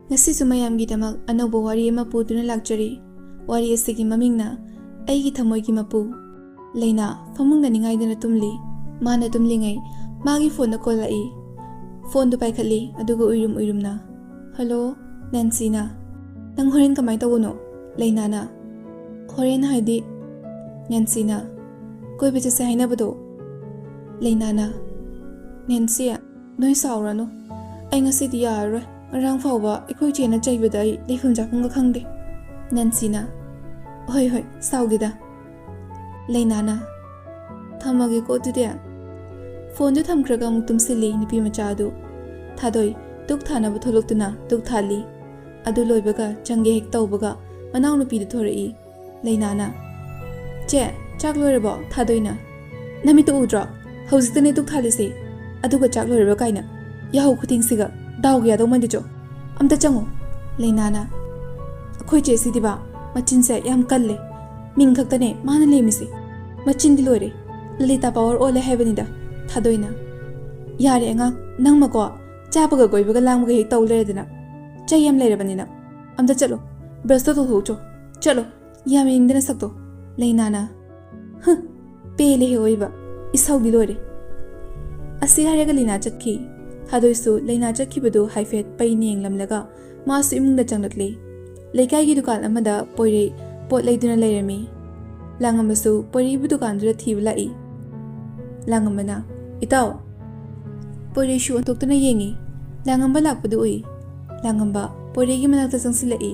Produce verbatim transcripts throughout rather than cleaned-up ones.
ꯉꯁꯤꯁꯨ ꯃꯌꯥꯝꯒꯤꯗꯃꯛ ꯑꯅꯧꯕ ꯋꯥꯔꯤ ꯑꯃ ꯄꯨꯗꯨꯅ ꯂꯥꯛꯆꯔꯤ꯫ ꯋꯥꯔꯤ ꯑꯁꯤꯒꯤ ꯃꯃꯤꯡꯅ ꯑꯩꯒꯤ ꯊꯃꯣꯏꯒꯤ ꯃꯄꯨ꯫ ꯂꯩꯅꯥ ꯐꯃꯨꯡꯗ ꯅꯤꯡꯉꯥꯏꯗꯅ ꯇꯨꯝꯂꯤ꯫ ꯃꯥꯅ ꯇꯨꯝꯂꯤꯉꯩ ꯃꯥꯒꯤ ꯐꯣꯟꯗ ꯀꯣꯜ ꯂꯥꯛꯏ꯫ ꯐꯣꯟꯗꯨ ꯄꯥꯏꯈꯠꯂꯤ, ꯑꯗꯨꯒ ꯎꯏꯔꯨꯝ ꯎꯏꯔꯨꯝꯅ, "ꯍꯜꯂꯣ?" ꯅꯦꯟꯁꯤꯅ, "ꯅꯪ ꯍꯣꯔꯦꯟ ꯀꯃꯥꯏꯅ ꯇꯧꯕꯅꯣ?" ꯂꯩꯅꯥꯅ, "ꯍꯣꯔꯦꯟ ꯍꯥꯏꯗꯤ?" ꯅꯦꯟꯁꯤꯅ, "ꯀꯣꯏꯕ ꯆꯠꯁꯦ ꯍꯥꯏꯅꯕꯗꯣ?" ꯂꯩꯅꯥꯅ, "ꯅꯦꯟꯁꯤ, ꯅꯣꯏ ꯁꯥꯎꯔꯅꯨ꯫ ꯑꯩ ꯉꯁꯤꯗꯤ ꯌꯥꯔꯔꯣꯏ꯫ ꯉꯔꯥꯡ ꯐꯥꯎꯕ ꯑꯩꯈꯣꯏ ꯆꯦꯅ ꯆꯩꯕꯗ ꯑꯩ ꯂꯩꯐꯝ ꯆꯥꯐꯝꯒ ꯈꯪꯗꯦ꯫" ꯅꯦꯟꯁꯤꯅ, "ꯍꯣꯏ, ꯍꯣꯏ, ꯁꯥꯎꯗꯦꯗ꯫" ꯂꯩꯅꯥꯅ, "ꯊꯝꯃꯒꯦꯀꯣ ꯑꯗꯨꯗꯤ꯫" ꯐꯣꯟꯗꯨ ꯊꯝꯈ꯭ꯔꯒ ꯑꯃꯨꯛ ꯇꯨꯝꯁꯤꯜꯂꯤ ꯅꯨꯄꯤ ꯃꯆꯥ ꯑꯗꯨ꯫ ꯊꯥꯗꯣꯏ ꯙꯨꯛ ꯊꯥꯅꯕ ꯊꯣꯛꯂꯛꯇꯨꯅ ꯙꯨꯛ ꯊꯥꯜꯂꯤ꯫ ꯑꯗꯨ ꯂꯣꯏꯕꯒ ꯆꯪꯒꯦ ꯍꯦꯛ ꯇꯧꯕꯒ ꯃꯅꯥꯎꯅꯨꯄꯤꯗꯨ ꯊꯣꯔꯛꯏ꯫ ꯂꯩꯅꯥꯅ, "ꯆꯦ, ꯆꯥꯛ ꯂꯣꯏꯔꯕꯣ?" ꯊꯥꯗꯣꯏꯅ, "ꯅꯃꯤꯠꯇꯨ ꯎꯗ꯭ꯔꯣ? ꯍꯧꯖꯤꯛꯇꯅꯦ ꯙꯨꯛ ꯊꯥꯜꯂꯤꯁꯦ, ꯑꯗꯨꯒ ꯆꯥꯛ ꯂꯣꯏꯔꯕ ꯀꯥꯏꯅ꯫ ꯌꯥꯍꯧ ꯈꯨꯊꯦꯡꯁꯤꯒ, ꯗꯥꯎꯒ ꯌꯥꯗꯧ ꯃꯥꯟꯗꯦ ꯆꯣ꯫ ꯑꯝꯇ ꯆꯪꯉꯣ꯫" ꯂꯩꯅꯥꯅ, "ꯑꯩꯈꯣꯏ ꯆꯦ ꯁꯤꯗꯤꯕ ꯃꯆꯤꯟꯁꯦ ꯌꯥꯝ ꯀꯜꯂꯦ꯫ ꯃꯤꯡ ꯈꯛꯇꯅꯦ ꯃꯥꯅ ꯂꯦꯝꯃꯤꯁꯦ꯫ ꯃꯆꯤꯟꯗꯤ ꯂꯣꯏꯔꯦ꯫ ꯂꯂꯤꯇꯥ ꯄꯥꯋꯔ ꯑꯣꯜꯂꯦ ꯍꯥꯏꯕꯅꯤꯗ꯫" ꯊꯥꯗꯣꯏꯅ, "ꯌꯥꯔꯦ ꯑꯉꯥꯡ, ꯅꯪꯃꯀꯣ ꯆꯥꯕꯒ ꯀꯣꯏꯕꯒ ꯂꯥꯡꯕꯒ ꯍꯦꯛ ꯇꯧ ꯂꯩꯔꯗꯅ꯫ ꯆꯩ ꯌꯥꯝ ꯂꯩꯔꯕꯅꯤꯅ꯫ ꯑꯝꯇ ꯆꯠꯂꯣ, ꯕ꯭ꯔꯁꯇꯣ ꯇꯧꯊꯣꯛꯎꯆꯣ꯫ ꯆꯠꯂꯣ, ꯌꯥꯝ ꯌꯦꯡꯅꯤꯡꯗꯅ ꯁꯛꯇꯣ꯫" ꯂꯩꯅꯥꯅ, "ꯍꯨ, ꯄꯦꯜꯂꯦꯍꯦ ꯑꯣꯏꯕ, ꯏꯁꯧꯗꯤ ꯂꯣꯏꯔꯦ꯫" ꯑꯁꯤ ꯍꯥꯏꯔꯒ ꯂꯩꯅꯥ ꯆꯠꯈꯤ꯫ ꯊꯥꯗꯣꯏꯁꯨ ꯂꯩꯅꯥ ꯆꯠꯈꯤꯕꯗꯨ ꯍꯥꯏꯐꯦꯠ ꯄꯩꯅ ꯌꯦꯡꯂꯝꯂꯒ ꯃꯥꯁꯨ ꯏꯃꯨꯡꯗ ꯆꯪꯂꯛꯂꯦ꯫ ꯂꯩꯀꯥꯏꯒꯤ ꯗꯨꯀꯥꯟ ꯑꯃꯗ ꯄꯣꯏꯔꯩ ꯄꯣꯠ ꯂꯩꯗꯨꯅ ꯂꯩꯔꯝꯃꯤ꯫ ꯂꯥꯡꯉꯝꯕꯁꯨ ꯄꯣꯏꯔꯩꯕꯨ ꯗꯨꯀꯥꯟꯗꯨꯗ ꯊꯤꯕ ꯂꯥꯛꯏ꯫ ꯂꯥꯡꯉꯝꯕꯅ, "ꯏꯇꯥꯎ!" ꯄꯣꯏꯔꯩꯁꯨ ꯑꯣꯟꯊꯣꯛꯇꯨꯅ ꯌꯦꯡꯉꯤ꯫ ꯂꯥꯡꯉꯝꯕ ꯂꯥꯛꯄꯗꯨ ꯎꯏ꯫ ꯂꯥꯡꯉꯝꯕ ꯄꯣꯏꯔꯩꯒꯤ ꯃꯅꯥꯛꯇ ꯆꯪꯁꯤꯜꯂꯛꯏ꯫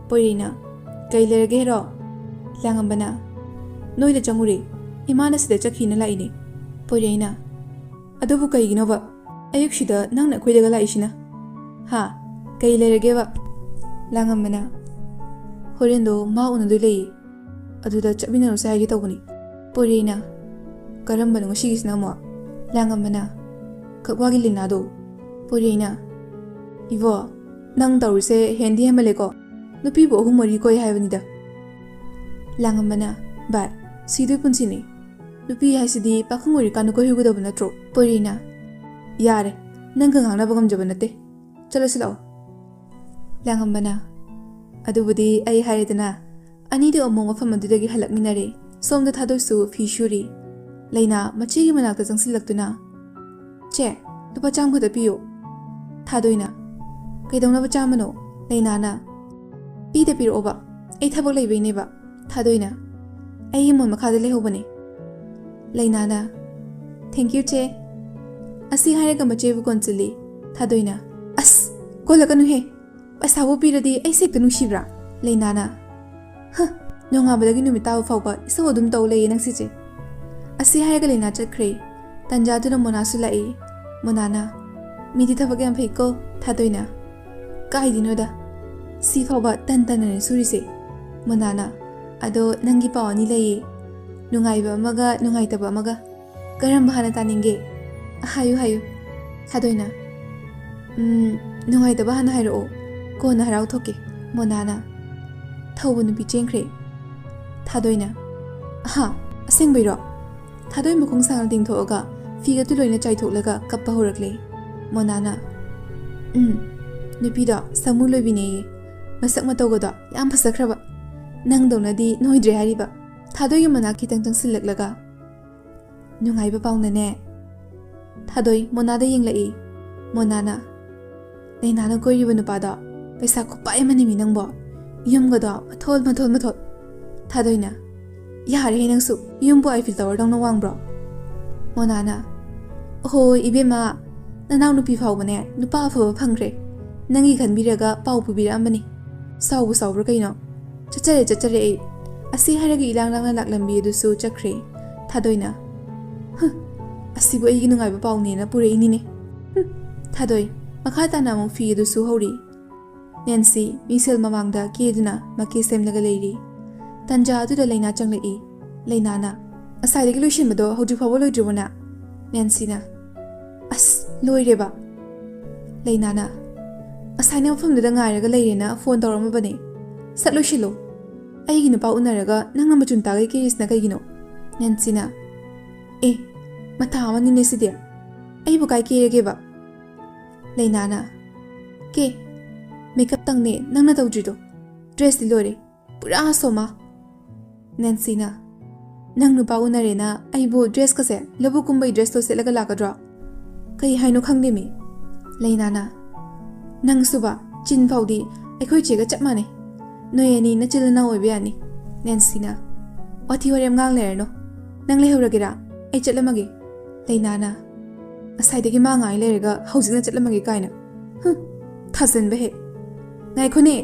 ꯄꯣꯏꯔꯩꯅ, "ꯀꯩ ꯂꯩꯔꯒꯦ ꯍꯦꯔꯣ?" ꯂꯥꯡꯉꯝꯕꯅ, "ꯅꯣꯏꯗ ꯆꯪꯉꯨꯔꯦ꯫ ꯏꯃꯥꯅ ꯁꯤꯗ ꯆꯠꯈꯤꯅ ꯂꯥꯛꯏꯅꯦ꯫" ꯄꯣꯏꯔꯩꯅ, "ꯑꯗꯨꯕꯨ ꯀꯩꯒꯤꯅꯣꯕ? ꯑꯌꯨꯛꯁꯤꯗ ꯅꯪꯅ ꯑꯩꯈꯣꯏꯗꯒ ꯂꯥꯛꯏꯁꯤꯅ? ꯍꯥ? ꯀꯩ ꯂꯩꯔꯒꯦꯕ?" ꯂꯥꯡꯉꯝꯕꯅ, "ꯍꯣꯔꯦꯟꯗꯣ ꯃꯥ ꯎꯅꯗꯣꯏ ꯂꯩꯌꯦ, ꯑꯗꯨꯗ ꯆꯠꯃꯤꯟꯅꯔꯨꯁꯦ ꯍꯥꯏꯒꯦ ꯇꯧꯕꯅꯤ꯫" ꯄꯣꯏꯔꯩꯅ, "ꯀꯔꯝꯕꯅꯣ ꯉꯁꯤꯒꯤꯁꯤꯅ ꯑꯃꯨꯛ?" ꯂꯥꯡꯉꯝꯕꯅ, "ꯀꯛꯋꯥꯒꯤ ꯂꯤꯅꯥꯗꯣ꯫" ꯄꯣꯏꯔꯩꯅ, "ꯏꯕꯣ, ꯅꯪ ꯇꯧꯔꯤꯁꯦ ꯍꯦꯟꯗꯤ ꯍꯦꯟꯃꯜꯂꯦꯀꯣ꯫ ꯅꯨꯄꯤꯕꯨ ꯑꯍꯨꯝ ꯃꯔꯤ ꯀꯣꯏ ꯍꯥꯏꯕꯅꯤꯗ꯫" ꯂꯥꯡꯉꯝꯕꯅ, "ꯚꯥꯏ, ꯁꯤꯗꯣꯏ ꯄꯨꯟꯁꯤꯅꯤ꯫ ꯅꯨꯄꯤ ꯍꯥꯏꯁꯤꯗꯤ ꯄꯥꯈꯪ ꯑꯣꯏꯔꯤꯀꯥꯟꯗ ꯀꯣꯏꯍꯧꯒꯗꯕ ꯅꯠꯇ꯭ꯔꯣ?" ꯄꯣꯏꯔꯩꯅ, "ꯌꯥꯔꯦ, ꯅꯪꯒ ꯉꯥꯡꯅꯕ ꯉꯝꯖꯕ ꯅꯠꯇꯦ꯫ ꯆꯠꯂꯁꯤ ꯂꯥꯛꯑꯣ꯫" ꯂꯥꯡꯉꯝꯕꯅ, "ꯑꯗꯨꯕꯨꯗꯤ ꯑꯩ ꯍꯥꯏꯔꯦꯗꯅ, ꯑꯅꯤꯗꯨ ꯑꯃꯨꯛ ꯃꯐꯝ ꯑꯗꯨꯗꯒꯤ ꯍꯜꯂꯛꯃꯤꯟꯅꯔꯦ꯫ ꯁꯣꯝꯗ ꯊꯥꯗꯣꯏꯁꯨ ꯐꯤ ꯁꯨꯔꯤ꯫" ꯂꯩꯅꯥ ꯃꯆꯦꯒꯤ ꯃꯅꯥꯛꯇ ꯆꯪꯁꯤꯜꯂꯛꯇꯨꯅ, "ꯆꯦ, ꯂꯨꯄꯥ ꯆꯥꯝꯃ ꯈꯛꯇ ꯄꯤꯌꯨ꯫" ꯊꯥꯗꯣꯏꯅ, "ꯀꯩꯗꯧꯅꯕ ꯆꯥꯝꯃꯅꯣ?" ꯂꯩꯅꯥꯅ, "ꯄꯤꯗ ꯄꯤꯔꯛꯑꯣꯕ, ꯑꯩ ꯊꯕꯛ ꯂꯩꯕꯩꯅꯦꯕ꯫" ꯊꯥꯗꯣꯏꯅ, "ꯑꯩꯒꯤ ꯃꯣꯟ ꯃꯈꯥꯗ ꯂꯩꯍꯧꯕꯅꯦ꯫" ꯂꯩꯅꯥꯅ, "Thank you, ꯆꯦ꯫" ꯑꯁꯤ ꯍꯥꯏꯔꯒ ꯃꯆꯦꯕꯨ ꯀꯣꯟꯁꯤꯜꯂꯤ꯫ ꯊꯥꯗꯣꯏꯅ, "ꯑꯁ, ꯀꯣꯜꯂꯛꯀꯅꯨꯍꯦ꯫ ꯄꯩꯁꯥꯕꯨ ꯄꯤꯔꯗꯤ ꯑꯩꯁꯦ ꯍꯦꯛꯇ ꯅꯨꯡꯁꯤꯕ꯭ꯔꯥ?" ꯂꯩꯅꯥꯅ, "ꯍ, ꯅꯣꯡꯉꯥꯟꯕꯗꯒꯤ ꯅꯨꯃꯤꯠ ꯇꯥꯕ ꯐꯥꯎꯕ ꯏꯁꯧ ꯑꯗꯨꯝ ꯇꯧ ꯂꯩꯌꯦ ꯅꯪꯁꯤꯁꯦ꯫" ꯑꯁꯤ ꯍꯥꯏꯔꯒ ꯂꯩꯅꯥ ꯆꯠꯈ꯭ꯔꯦ꯫ ꯇꯟꯖꯥꯗꯨꯅ ꯃꯣꯅꯥꯁꯨ ꯂꯥꯛꯏ꯫ ꯃꯣꯅꯥꯅ, "ꯃꯤꯗꯤ ꯊꯕꯛ ꯌꯥꯝ ꯐꯩꯀꯣ꯫" ꯊꯥꯗꯣꯏꯅ, "ꯀꯥꯏꯗꯩꯅꯣꯗ, ꯁꯤ ꯐꯥꯎꯕ ꯇꯟ ꯇꯟꯅꯅꯦ ꯁꯨꯔꯤꯁꯦ꯫" ꯃꯣꯅꯥꯅ, "ꯑꯗꯣ ꯅꯪꯒꯤ ꯄꯥꯎ ꯑꯅꯤ ꯂꯩꯌꯦ, ꯅꯨꯡꯉꯥꯏꯕ ꯑꯃꯒ ꯅꯨꯡꯉꯥꯏꯇꯕ ꯑꯃꯒ꯫ ꯀꯔꯝꯕ ꯍꯥꯟꯅ ꯇꯥꯅꯤꯡꯒꯦ? ꯍꯥꯏꯌꯨ, ꯍꯥꯏꯌꯨ꯫" ꯊꯥꯗꯣꯏꯅ, "ꯎꯝ, ꯅꯨꯡꯉꯥꯏꯇꯕ ꯍꯥꯟꯅ ꯍꯥꯏꯔꯛꯑꯣ, ꯀꯣꯟꯅ ꯍꯔꯥꯎ ꯊꯣꯛꯀꯦ꯫" ꯃꯣꯅꯥꯅ, "ꯊꯧꯕ ꯅꯨꯄꯤ ꯆꯦꯟꯈ꯭ꯔꯦ꯫" ꯊꯥꯗꯣꯏꯅ, "ꯑꯍꯥ, ꯑꯁꯦꯡꯕꯩꯔꯣ?" ꯊꯥꯗꯣꯏ ꯃꯈꯣꯡ ꯁꯥꯡꯅ ꯇꯤꯡꯊꯣꯛꯑꯒ ꯐꯤꯒꯗꯨ ꯂꯣꯏꯅ ꯆꯥꯏꯊꯣꯛꯂꯒ ꯀꯞꯄ ꯍꯧꯔꯛꯂꯦ꯫ ꯃꯣꯅꯥꯅ, "ꯎꯝ, ꯅꯨꯄꯤꯗꯣ ꯁꯥꯃꯨ ꯂꯣꯏꯕꯤꯅꯦꯌꯦ꯫ ꯃꯁꯛ ꯃꯇꯧꯒꯗꯣ ꯌꯥꯝ ꯐꯖꯈ꯭ꯔꯕ꯫ ꯅꯪꯗꯧꯅꯗꯤ ꯅꯣꯏꯗ꯭ꯔꯦ ꯍꯥꯏꯔꯤꯕ꯫" ꯊꯥꯗꯣꯏꯒꯤ ꯃꯅꯥꯛ ꯈꯤꯇꯪ ꯆꯪꯁꯤꯜꯂꯛꯂꯒ, "ꯅꯨꯡꯉꯥꯏꯕ ꯄꯥꯎꯅꯅꯦ꯫" ꯊꯥꯗꯣꯏ ꯃꯣꯅꯥꯗ ꯌꯦꯡꯂꯛꯏ꯫ ꯃꯣꯅꯥꯅ, "ꯂꯩꯅꯥꯅ ꯀꯣꯏꯔꯤꯕ ꯅꯨꯄꯥꯗꯣ ꯄꯩꯁꯥ ꯈꯨꯄꯥꯏ ꯑꯃꯅꯤꯃꯤ ꯅꯪꯕꯣ꯫ ꯌꯨꯝꯒꯗꯣ ꯃꯊꯣꯜ, ꯃꯊꯣꯜ, ꯃꯊꯣꯜ꯫" ꯊꯥꯗꯣꯏꯅ, "ꯌꯥꯔꯦꯍꯦ ꯅꯪꯁꯨ, ꯌꯨꯝꯕꯨ ꯑꯥꯏꯐꯤꯜ ꯇꯋꯔꯗꯧꯅ ꯋꯥꯡꯕ꯭ꯔꯣ?" ꯃꯣꯅꯥꯅ, "ꯑꯍꯣꯏ ꯏꯕꯦꯝꯃ, ꯅꯅꯥꯎ ꯅꯨꯄꯤ ꯐꯥꯎꯕꯅꯦ ꯅꯨꯄꯥ ꯑꯐꯕ ꯐꯪꯈ꯭ꯔꯦ꯫ ꯅꯪꯒꯤ ꯈꯟꯕꯤꯔꯒ ꯄꯥꯎ ꯄꯨꯕꯤꯔꯛꯑꯝꯕꯅꯤ꯫ ꯁꯥꯎꯕꯨ ꯁꯥꯎꯕ꯭ꯔꯥ ꯀꯩꯅꯣ? ꯆꯠꯆꯔꯦ, ꯆꯠꯆꯔꯦ ꯑꯩ꯫" ꯑꯁꯤ ꯍꯥꯏꯔꯒ ꯏꯂꯥꯡ ꯂꯥꯡꯅ ꯂꯥꯛꯂꯝꯕꯤ ꯑꯗꯨꯁꯨ ꯆꯠꯈ꯭ꯔꯦ꯫ ꯊꯥꯗꯣꯏꯅ, "ꯍꯨꯝ, ꯑꯁꯤꯕꯨ ꯑꯩꯒꯤ ꯅꯨꯡꯉꯥꯏꯕ ꯄꯥꯎꯅꯦꯅ ꯄꯨꯔꯛꯏꯅꯤꯅꯦ꯫ ꯍꯨꯝ꯫" ꯊꯥꯗꯣꯏ, ꯃꯈꯥ ꯇꯥꯅ ꯑꯃꯨꯛ ꯐꯤ ꯑꯗꯨ ꯁꯨꯍꯧꯔꯤ꯫ ꯅꯦꯟꯁꯤ ꯃꯤꯡꯁꯦꯜ ꯃꯃꯥꯡꯗ ꯀꯦꯗꯨꯅ ꯃꯀꯦ ꯁꯦꯝꯂꯒ ꯂꯩꯔꯤ꯫ ꯇꯟꯖꯥ ꯑꯗꯨꯗ ꯂꯩꯅꯥ ꯆꯪꯂꯛꯏ꯫ ꯂꯩꯅꯥꯅ, "ꯉꯁꯥꯏꯗꯒꯤ ꯂꯣꯏꯁꯤꯟꯕꯗꯣ ꯍꯧꯖꯤꯛ ꯐꯥꯎꯕ ꯂꯣꯏꯗ꯭ꯔꯤꯕꯣ ꯅꯪ?" ꯅꯦꯟꯁꯤꯅ, "ꯑꯁ, ꯂꯣꯏꯔꯦꯕ꯫" ꯂꯩꯅꯥꯅ, "ꯉꯁꯥꯏꯅ ꯃꯐꯝꯗꯨꯗ ꯉꯥꯏꯔꯒ ꯂꯩꯔꯦꯅ ꯐꯣꯟ ꯇꯧꯔꯝꯃꯕꯅꯦ꯫ ꯁꯠ ꯂꯣꯏꯁꯤꯜꯂꯣ꯫ ꯑꯩꯒꯤ ꯅꯨꯄꯥ ꯎꯅꯔꯒ ꯅꯪꯅ ꯃꯆꯨꯝ ꯇꯥꯒꯩ ꯀꯦꯔꯤꯁꯤꯅ ꯀꯩꯒꯤꯅꯣ?" ꯅꯦꯟꯁꯤꯅ, "ꯑꯦ, ꯃꯇꯥ ꯑꯃꯅꯤꯅꯦ ꯁꯤꯗꯤ꯫ ꯑꯩꯕꯨ ꯀꯥꯏ ꯀꯦꯔꯒꯦꯕ?" ꯂꯩꯅꯥꯅ, "ꯀꯦ, ꯃꯦꯀꯞꯇꯪꯅꯦ ꯅꯪꯅ ꯇꯧꯗ꯭ꯔꯤꯗꯣ꯫ ꯗ꯭ꯔꯦꯁꯇꯤ ꯂꯣꯏꯔꯦ꯫ ꯄꯨꯔꯥ ꯁꯣꯃꯥ꯫ ꯅꯦꯟꯁꯤꯅ, "ꯅꯪ ꯅꯨꯄꯥ ꯎꯅꯔꯦꯅ ꯑꯩꯕꯨ ꯗ꯭ꯔꯦꯁꯀꯁꯦ ꯂꯧꯕꯨꯛ ꯀꯨꯝꯕꯩ ꯗ꯭ꯔꯦꯁꯇꯣ ꯁꯦꯠꯂꯒ ꯂꯥꯛꯀꯗ꯭ꯔꯣ?" "ꯀꯩ ꯍꯥꯏꯅꯣ ꯈꯪꯗꯦꯃꯤ꯫" ꯂꯩꯅꯥꯅ, "ꯅꯪꯁꯨꯕ, ꯆꯤꯟ ꯐꯥꯎꯗꯤ ꯑꯩꯈꯣꯏ ꯆꯦꯒ ꯆꯞ ꯃꯥꯟꯅꯩ꯫ ꯅꯣꯏ ꯑꯅꯤ ꯅꯆꯤꯜ ꯅꯅꯥꯎ ꯑꯣꯏꯕ ꯌꯥꯅꯤ꯫" ꯅꯦꯟꯁꯤꯅ, "ꯋꯥꯊꯤ ꯋꯥꯔꯦꯝ ꯉꯥꯡ ꯂꯩꯔꯅꯨ꯫ ꯅꯪ ꯂꯩꯍꯧꯔꯒꯦꯔꯥ? ꯑꯩ ꯆꯠꯂꯝꯃꯒꯦ꯫" ꯂꯩꯅꯥꯅ, "ꯉꯁꯥꯏꯗꯒꯤ ꯃꯥ ꯉꯥꯏ ꯂꯩꯔꯒ ꯍꯧꯖꯤꯛꯅ ꯆꯠꯂꯝꯃꯒꯦ ꯀꯥꯏꯅ꯫ ꯍꯨꯝ, ꯊꯥꯖꯟꯕ ꯍꯦꯛ꯫ ꯉꯥꯏꯈꯣꯅꯦ,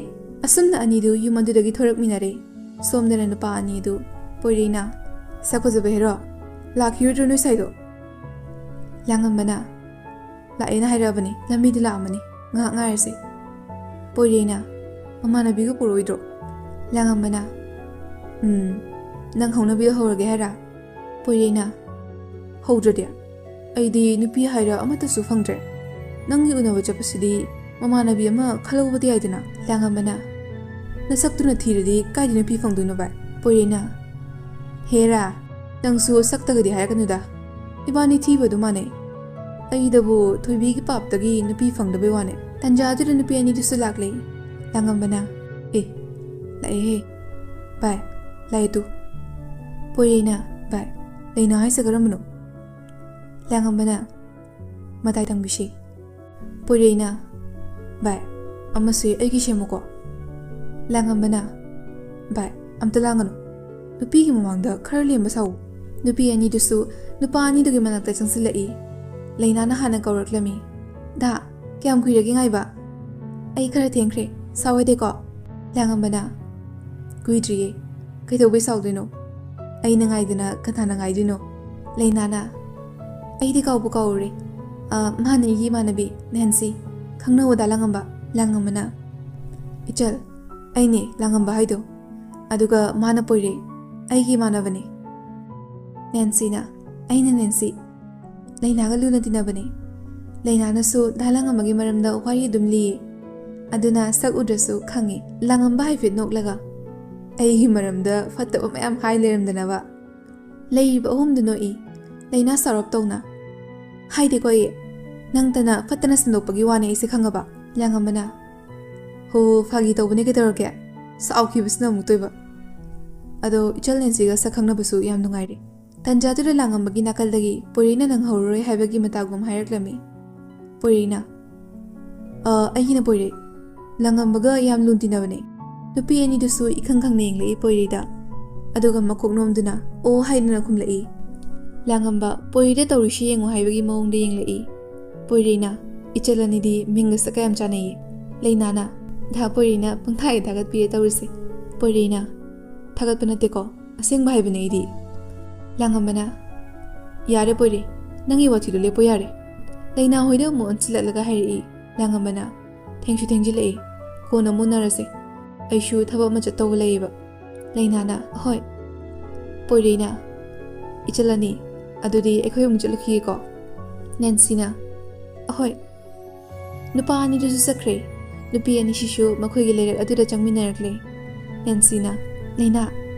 ꯑꯁꯨꯝꯅ ꯑꯅꯤꯗꯨ ꯌꯨꯝ ꯑꯗꯨꯗꯒꯤ ꯊꯣꯔꯛꯃꯤꯟꯅꯔꯦ꯫ ꯁꯣꯝꯗꯅ ꯅꯨꯄꯥ ꯑꯅꯤꯗꯨ꯫ ꯄꯣꯏꯔꯩꯅ, "ꯁꯛ ꯐꯖꯕ ꯍꯦꯔꯣ, ꯂꯥꯛꯈꯤꯔꯣꯏꯗ꯭ꯔꯣ ꯅꯣꯏ ꯁꯥꯏꯗꯣ?" ꯂꯥꯡꯉꯝꯕꯅ, "ꯂꯥꯛꯑꯦꯅ ꯍꯥꯏꯔꯛꯑꯕꯅꯤ, ꯂꯝꯕꯤꯗ ꯂꯥꯛꯑꯝꯃꯅꯤ, ꯉꯥꯏꯍꯥꯛ ꯉꯥꯏꯔꯁꯦ꯫" ꯄꯣꯏꯔꯩꯅ, "ꯃꯃꯥꯟꯅꯕꯤꯒ ꯄꯨꯔꯛꯑꯣꯏꯗ꯭ꯔꯣ?" ꯂꯥꯡꯉꯝꯕꯅ, "ꯎꯝ, ꯅꯪ ꯍꯧꯅꯕꯤꯗꯣ ꯍꯧꯔꯒꯦ ꯍꯥꯏꯔ?" ꯄꯣꯏꯔꯩꯅ, "ꯍꯧꯗ꯭ꯔꯗꯤ? ꯑꯩꯗꯤ ꯅꯨꯄꯤ ꯍꯥꯏꯔ ꯑꯃꯠꯇꯁꯨ ꯐꯪꯗ꯭ꯔꯦ꯫ ꯅꯪꯒꯤ ꯎꯅꯕ ꯆꯠꯄꯁꯤꯗꯤ ꯃꯃꯥꯟꯅꯕꯤ ꯑꯃ ꯈꯜꯍꯧꯕꯗꯤ ꯌꯥꯏꯗꯅ?" ꯂꯥꯡꯉꯝꯕꯅ, "ꯅꯁꯛꯇꯨꯅ ꯊꯤꯔꯗꯤ ꯀꯥꯏꯗ ꯅꯨꯄꯤ ꯐꯪꯗꯣꯏꯅꯣ ꯚꯥꯏ?" ꯄꯣꯏꯔꯩꯅ, "ꯍꯦꯔꯥ, ꯅꯪꯁꯨ ꯁꯛꯇꯒꯗꯤ ꯍꯥꯏꯔꯛꯀꯅꯨꯗ꯫ ꯏꯕꯥꯅꯤ ꯊꯤꯕ ꯑꯗꯨ ꯃꯥꯟꯅꯩ꯫ ꯑꯩꯗꯕꯨ ꯊꯣꯏꯕꯤꯒꯤ ꯄꯥꯞꯇꯒꯤ ꯅꯨꯄꯤ ꯐꯪꯗꯕꯩ ꯋꯥꯅꯦ꯫" ꯇꯟꯖꯥꯗꯨꯗ ꯅꯨꯄꯤ ꯑꯅꯤꯗꯨꯁꯨ ꯂꯥꯛꯂꯦ꯫ ꯂꯥꯡꯉꯝꯕꯅ, "ꯑꯦ, ꯂꯥꯛꯑꯦꯍꯦ꯫ ꯚꯥꯏ, ꯂꯥꯛꯑꯦ ꯇꯨ꯫" ꯄꯣꯏꯔꯩꯅ, "ꯚꯥꯏ, ꯂꯩꯅꯥ ꯍꯥꯏꯁꯦ ꯀꯔꯝꯕꯅꯣ?" ꯂꯥꯡꯉꯝꯕꯅ, "ꯃꯇꯥꯏ ꯊꯪꯕꯤꯁꯤ꯫" ꯄꯣꯏꯔꯩꯅ, "ꯚꯥꯏ, ꯑꯃꯁꯦ ꯑꯩꯒꯤ ꯁꯦꯝꯃꯨꯀꯣ꯫" ꯂꯥꯡꯉꯝꯕꯅ, "ꯚꯥꯏ, ꯑꯝꯇ ꯂꯥꯡꯒꯅꯨ꯫ ꯅꯨꯄꯤꯒꯤ ꯃꯃꯥꯡꯗ ꯈꯔ ꯂꯦꯝꯕ ꯁꯥꯎ꯫" ꯅꯨꯄꯤ ꯑꯅꯤꯗꯨꯁꯨ ꯅꯨꯄꯥ ꯑꯅꯤꯗꯨꯒꯤ ꯃꯅꯥꯛꯇ ꯆꯪꯁꯤꯜꯂꯛꯏ꯫ ꯂꯩꯅꯥꯅ ꯍꯥꯟꯅ ꯀꯧꯔꯛꯂꯝꯃꯤ, "ꯗꯥ, ꯀꯌꯥꯝ ꯀꯨꯏꯔꯒꯦ ꯉꯥꯏꯕ?" "ꯑꯩ ꯈꯔ ꯊꯦꯡꯈ꯭ꯔꯦ, ꯁꯥꯎ ꯌꯥꯗꯦꯀꯣ?" ꯂꯥꯡꯉꯝꯕꯅ, "ꯀꯨꯏꯗ꯭ꯔꯤꯌꯦ, ꯀꯩꯗꯧꯕꯩ ꯁꯥꯎꯗꯣꯏꯅꯣ? ꯑꯩꯅ ꯉꯥꯏꯗꯅ ꯀꯅꯥꯅ ꯉꯥꯏꯗꯣꯏꯅꯣ?" ꯂꯩꯅꯥꯅ, "ꯑꯩꯗꯤ ꯀꯥꯎꯕꯨ ꯀꯥꯎꯔꯨꯔꯦ꯫ ꯑ, ꯃꯥꯅ ꯑꯩꯒꯤ ꯏꯃꯥꯟꯅꯕꯤ, ꯅꯦꯟꯁꯤ꯫ ꯈꯪꯅꯧ ꯑꯗꯥ ꯂꯥꯡꯉꯝꯕ꯫" ꯂꯥꯡꯉꯝꯕꯅ, "ꯏꯆꯜ, ꯑꯩꯅꯦ ꯂꯥꯡꯉꯝꯕ ꯍꯥꯏꯗꯣ꯫ ꯑꯗꯨꯒ ꯃꯥꯅ ꯄꯣꯏꯔꯩ, ꯑꯩꯒꯤ ꯏꯃꯥꯟꯅꯕꯅꯦ꯫" ꯅꯦꯟꯁꯤꯅ, "ꯑꯩꯅ ꯅꯦꯟꯁꯤ, ꯂꯩꯅꯥꯒ ꯂꯨꯅ ꯇꯤꯟꯅꯕꯅꯦ꯫" ꯂꯩꯅꯥꯅꯁꯨ ꯗꯥ ꯂꯥꯡꯉꯝꯕꯒꯤ ꯃꯔꯝꯗ ꯋꯥꯔꯤ ꯑꯗꯨꯝ ꯂꯤꯌꯦ꯫ ꯑꯗꯨꯅ ꯁꯛ ꯎꯗ꯭ꯔꯁꯨ ꯈꯪꯉꯦ꯫ ꯂꯥꯡꯉꯝꯕ ꯍꯥꯏꯐꯦꯠ ꯅꯣꯛꯂꯒ, "ꯑꯩꯒꯤ ꯃꯔꯝꯗ ꯐꯠꯇꯕ ꯃꯌꯥꯝ ꯍꯥꯏ ꯂꯩꯔꯝꯗꯅꯕ꯫" ꯂꯩꯔꯤꯕ ꯑꯍꯨꯝꯗꯨ ꯅꯣꯛꯏ꯫ ꯂꯩꯅꯥ ꯁꯥꯎꯔꯞ ꯇꯧꯅ, "ꯍꯥꯏꯗꯦꯀꯣ ꯑꯩ꯫ ꯅꯪꯇꯅ ꯐꯠꯇꯅ ꯁꯟꯗꯣꯛꯄꯒꯤ ꯋꯥꯅꯦ ꯑꯩꯁꯦ ꯈꯪꯉꯕ?" ꯂꯥꯡꯉꯝꯕꯅ, "ꯍꯣ, ꯐꯥꯒꯤ ꯇꯧꯕꯅꯦ, ꯀꯩꯗꯧꯔꯒꯦ?" ꯁꯥꯎꯈꯤꯕꯁꯤꯅ ꯑꯃꯨꯛꯇꯣꯏꯕ꯫ "ꯑꯗꯣ ꯏꯆꯜ ꯅꯦꯟꯁꯤꯒ ꯁꯛ ꯈꯪꯅꯕꯁꯨ ꯌꯥꯝ ꯅꯨꯡꯉꯥꯏꯔꯦ꯫" ꯇꯟꯖꯥꯗꯨꯗ ꯂꯥꯡꯉꯝꯕꯒꯤ ꯅꯥꯀꯜꯗꯒꯤ ꯄꯣꯏꯔꯩꯅ ꯅꯪꯍꯧꯔꯔꯣꯏ ꯍꯥꯏꯕꯒꯤ ꯃꯇꯥꯒꯨꯝ ꯍꯥꯏꯔꯛꯂꯝꯃꯤ꯫ ꯄꯣꯏꯔꯩꯅ, "ꯑ, ꯑꯩꯒꯤꯅ ꯄꯣꯏꯔꯩ꯫ ꯂꯥꯡꯉꯝꯕꯒ ꯌꯥꯝ ꯂꯨꯅ ꯇꯤꯟꯅꯕꯅꯦ꯫" ꯅꯨꯄꯤ ꯑꯅꯤꯗꯨꯁꯨ ꯏꯈꯪ ꯈꯪꯅ ꯌꯦꯡꯂꯛꯏ ꯄꯣꯏꯔꯩꯗ꯫ ꯑꯗꯨꯒ ꯃꯀꯣꯛ ꯅꯣꯝꯗꯨꯅ "ꯑꯣ" ꯍꯥꯏꯗꯨꯅ ꯈꯨꯝꯂꯛꯏ꯫ ꯂꯥꯡꯉꯝꯕ ꯄꯣꯏꯔꯩꯗ ꯇꯧꯔꯤꯁꯤ ꯌꯦꯡꯉꯨ ꯍꯥꯏꯕꯒꯤ ꯃꯑꯣꯡꯗ ꯌꯦꯡꯂꯛꯏ꯫ ꯄꯣꯏꯔꯩꯅ, "ꯏꯆꯜ ꯑꯅꯤꯗꯤ ꯃꯤꯡꯒ ꯁꯛꯀ ꯌꯥꯝ ꯆꯥꯟꯅꯩꯌꯦ꯫" ꯂꯩꯅꯥꯅ, "ꯙꯥ ꯄꯣꯏꯔꯩꯅ ꯄꯪꯊꯥꯒꯤ ꯊꯥꯒꯠꯄꯤꯔꯦ ꯇꯧꯔꯤꯁꯦ꯫" ꯄꯣꯏꯔꯩꯅ, "ꯊꯥꯒꯠꯄ ꯅꯠꯇꯦꯀꯣ, ꯑꯁꯦꯡꯕ ꯍꯥꯏꯕꯅꯦ ꯑꯩꯗꯤ꯫" ꯂꯥꯡꯉꯝꯕꯅ, "ꯌꯥꯔꯦ ꯄꯣꯏꯔꯩ, ꯅꯪꯒꯤ ꯋꯥꯊꯤꯗꯣ ꯂꯦꯞꯄꯣ ꯌꯥꯔꯦ꯫" ꯂꯩꯅꯥ ꯍꯣꯏꯗ ꯑꯃꯨꯛ ꯑꯣꯟꯁꯤꯜꯂꯛꯂꯒ ꯍꯥꯏꯔꯛꯏ ꯂꯥꯡꯉꯝꯕꯅ꯫ "ꯊꯦꯡꯁꯨ ꯊꯦꯡꯖꯤꯜꯂꯛꯑꯦ, ꯀꯣꯟꯅ ꯑꯃꯨꯛ ꯎꯅꯔꯁꯦ꯫ ꯑꯩꯁꯨ ꯊꯕꯛ ꯑꯃ ꯆꯠꯇꯧꯕ ꯂꯩꯌꯦꯕ꯫" ꯂꯩꯅꯥꯅ, "ꯍꯣꯏ꯫" ꯄꯣꯏꯔꯩꯅ, "ꯏꯆꯜ ꯑꯅꯤ, ꯑꯗꯨꯗꯤ ꯑꯩꯈꯣꯏ ꯑꯃꯨꯛ ꯆꯠꯂꯨꯈꯤꯒꯦꯀꯣ꯫" ꯅꯦꯟꯁꯤꯅ, "ꯑꯍꯣꯏ꯫" ꯅꯨꯄꯥ ꯑꯅꯤꯗꯨꯁꯨ ꯆꯠꯈ꯭ꯔꯦ꯫ ꯅꯨꯄꯤ ꯑꯅꯤꯁꯤꯁꯨ ꯃꯈꯣꯏꯒꯤ ꯂꯩꯔꯛ ꯑꯗꯨꯗ ꯆꯪꯃꯤꯟꯅꯔꯛꯂꯦ꯫ ꯅꯦꯟꯁꯤꯅ, "ꯂꯩꯅꯥ,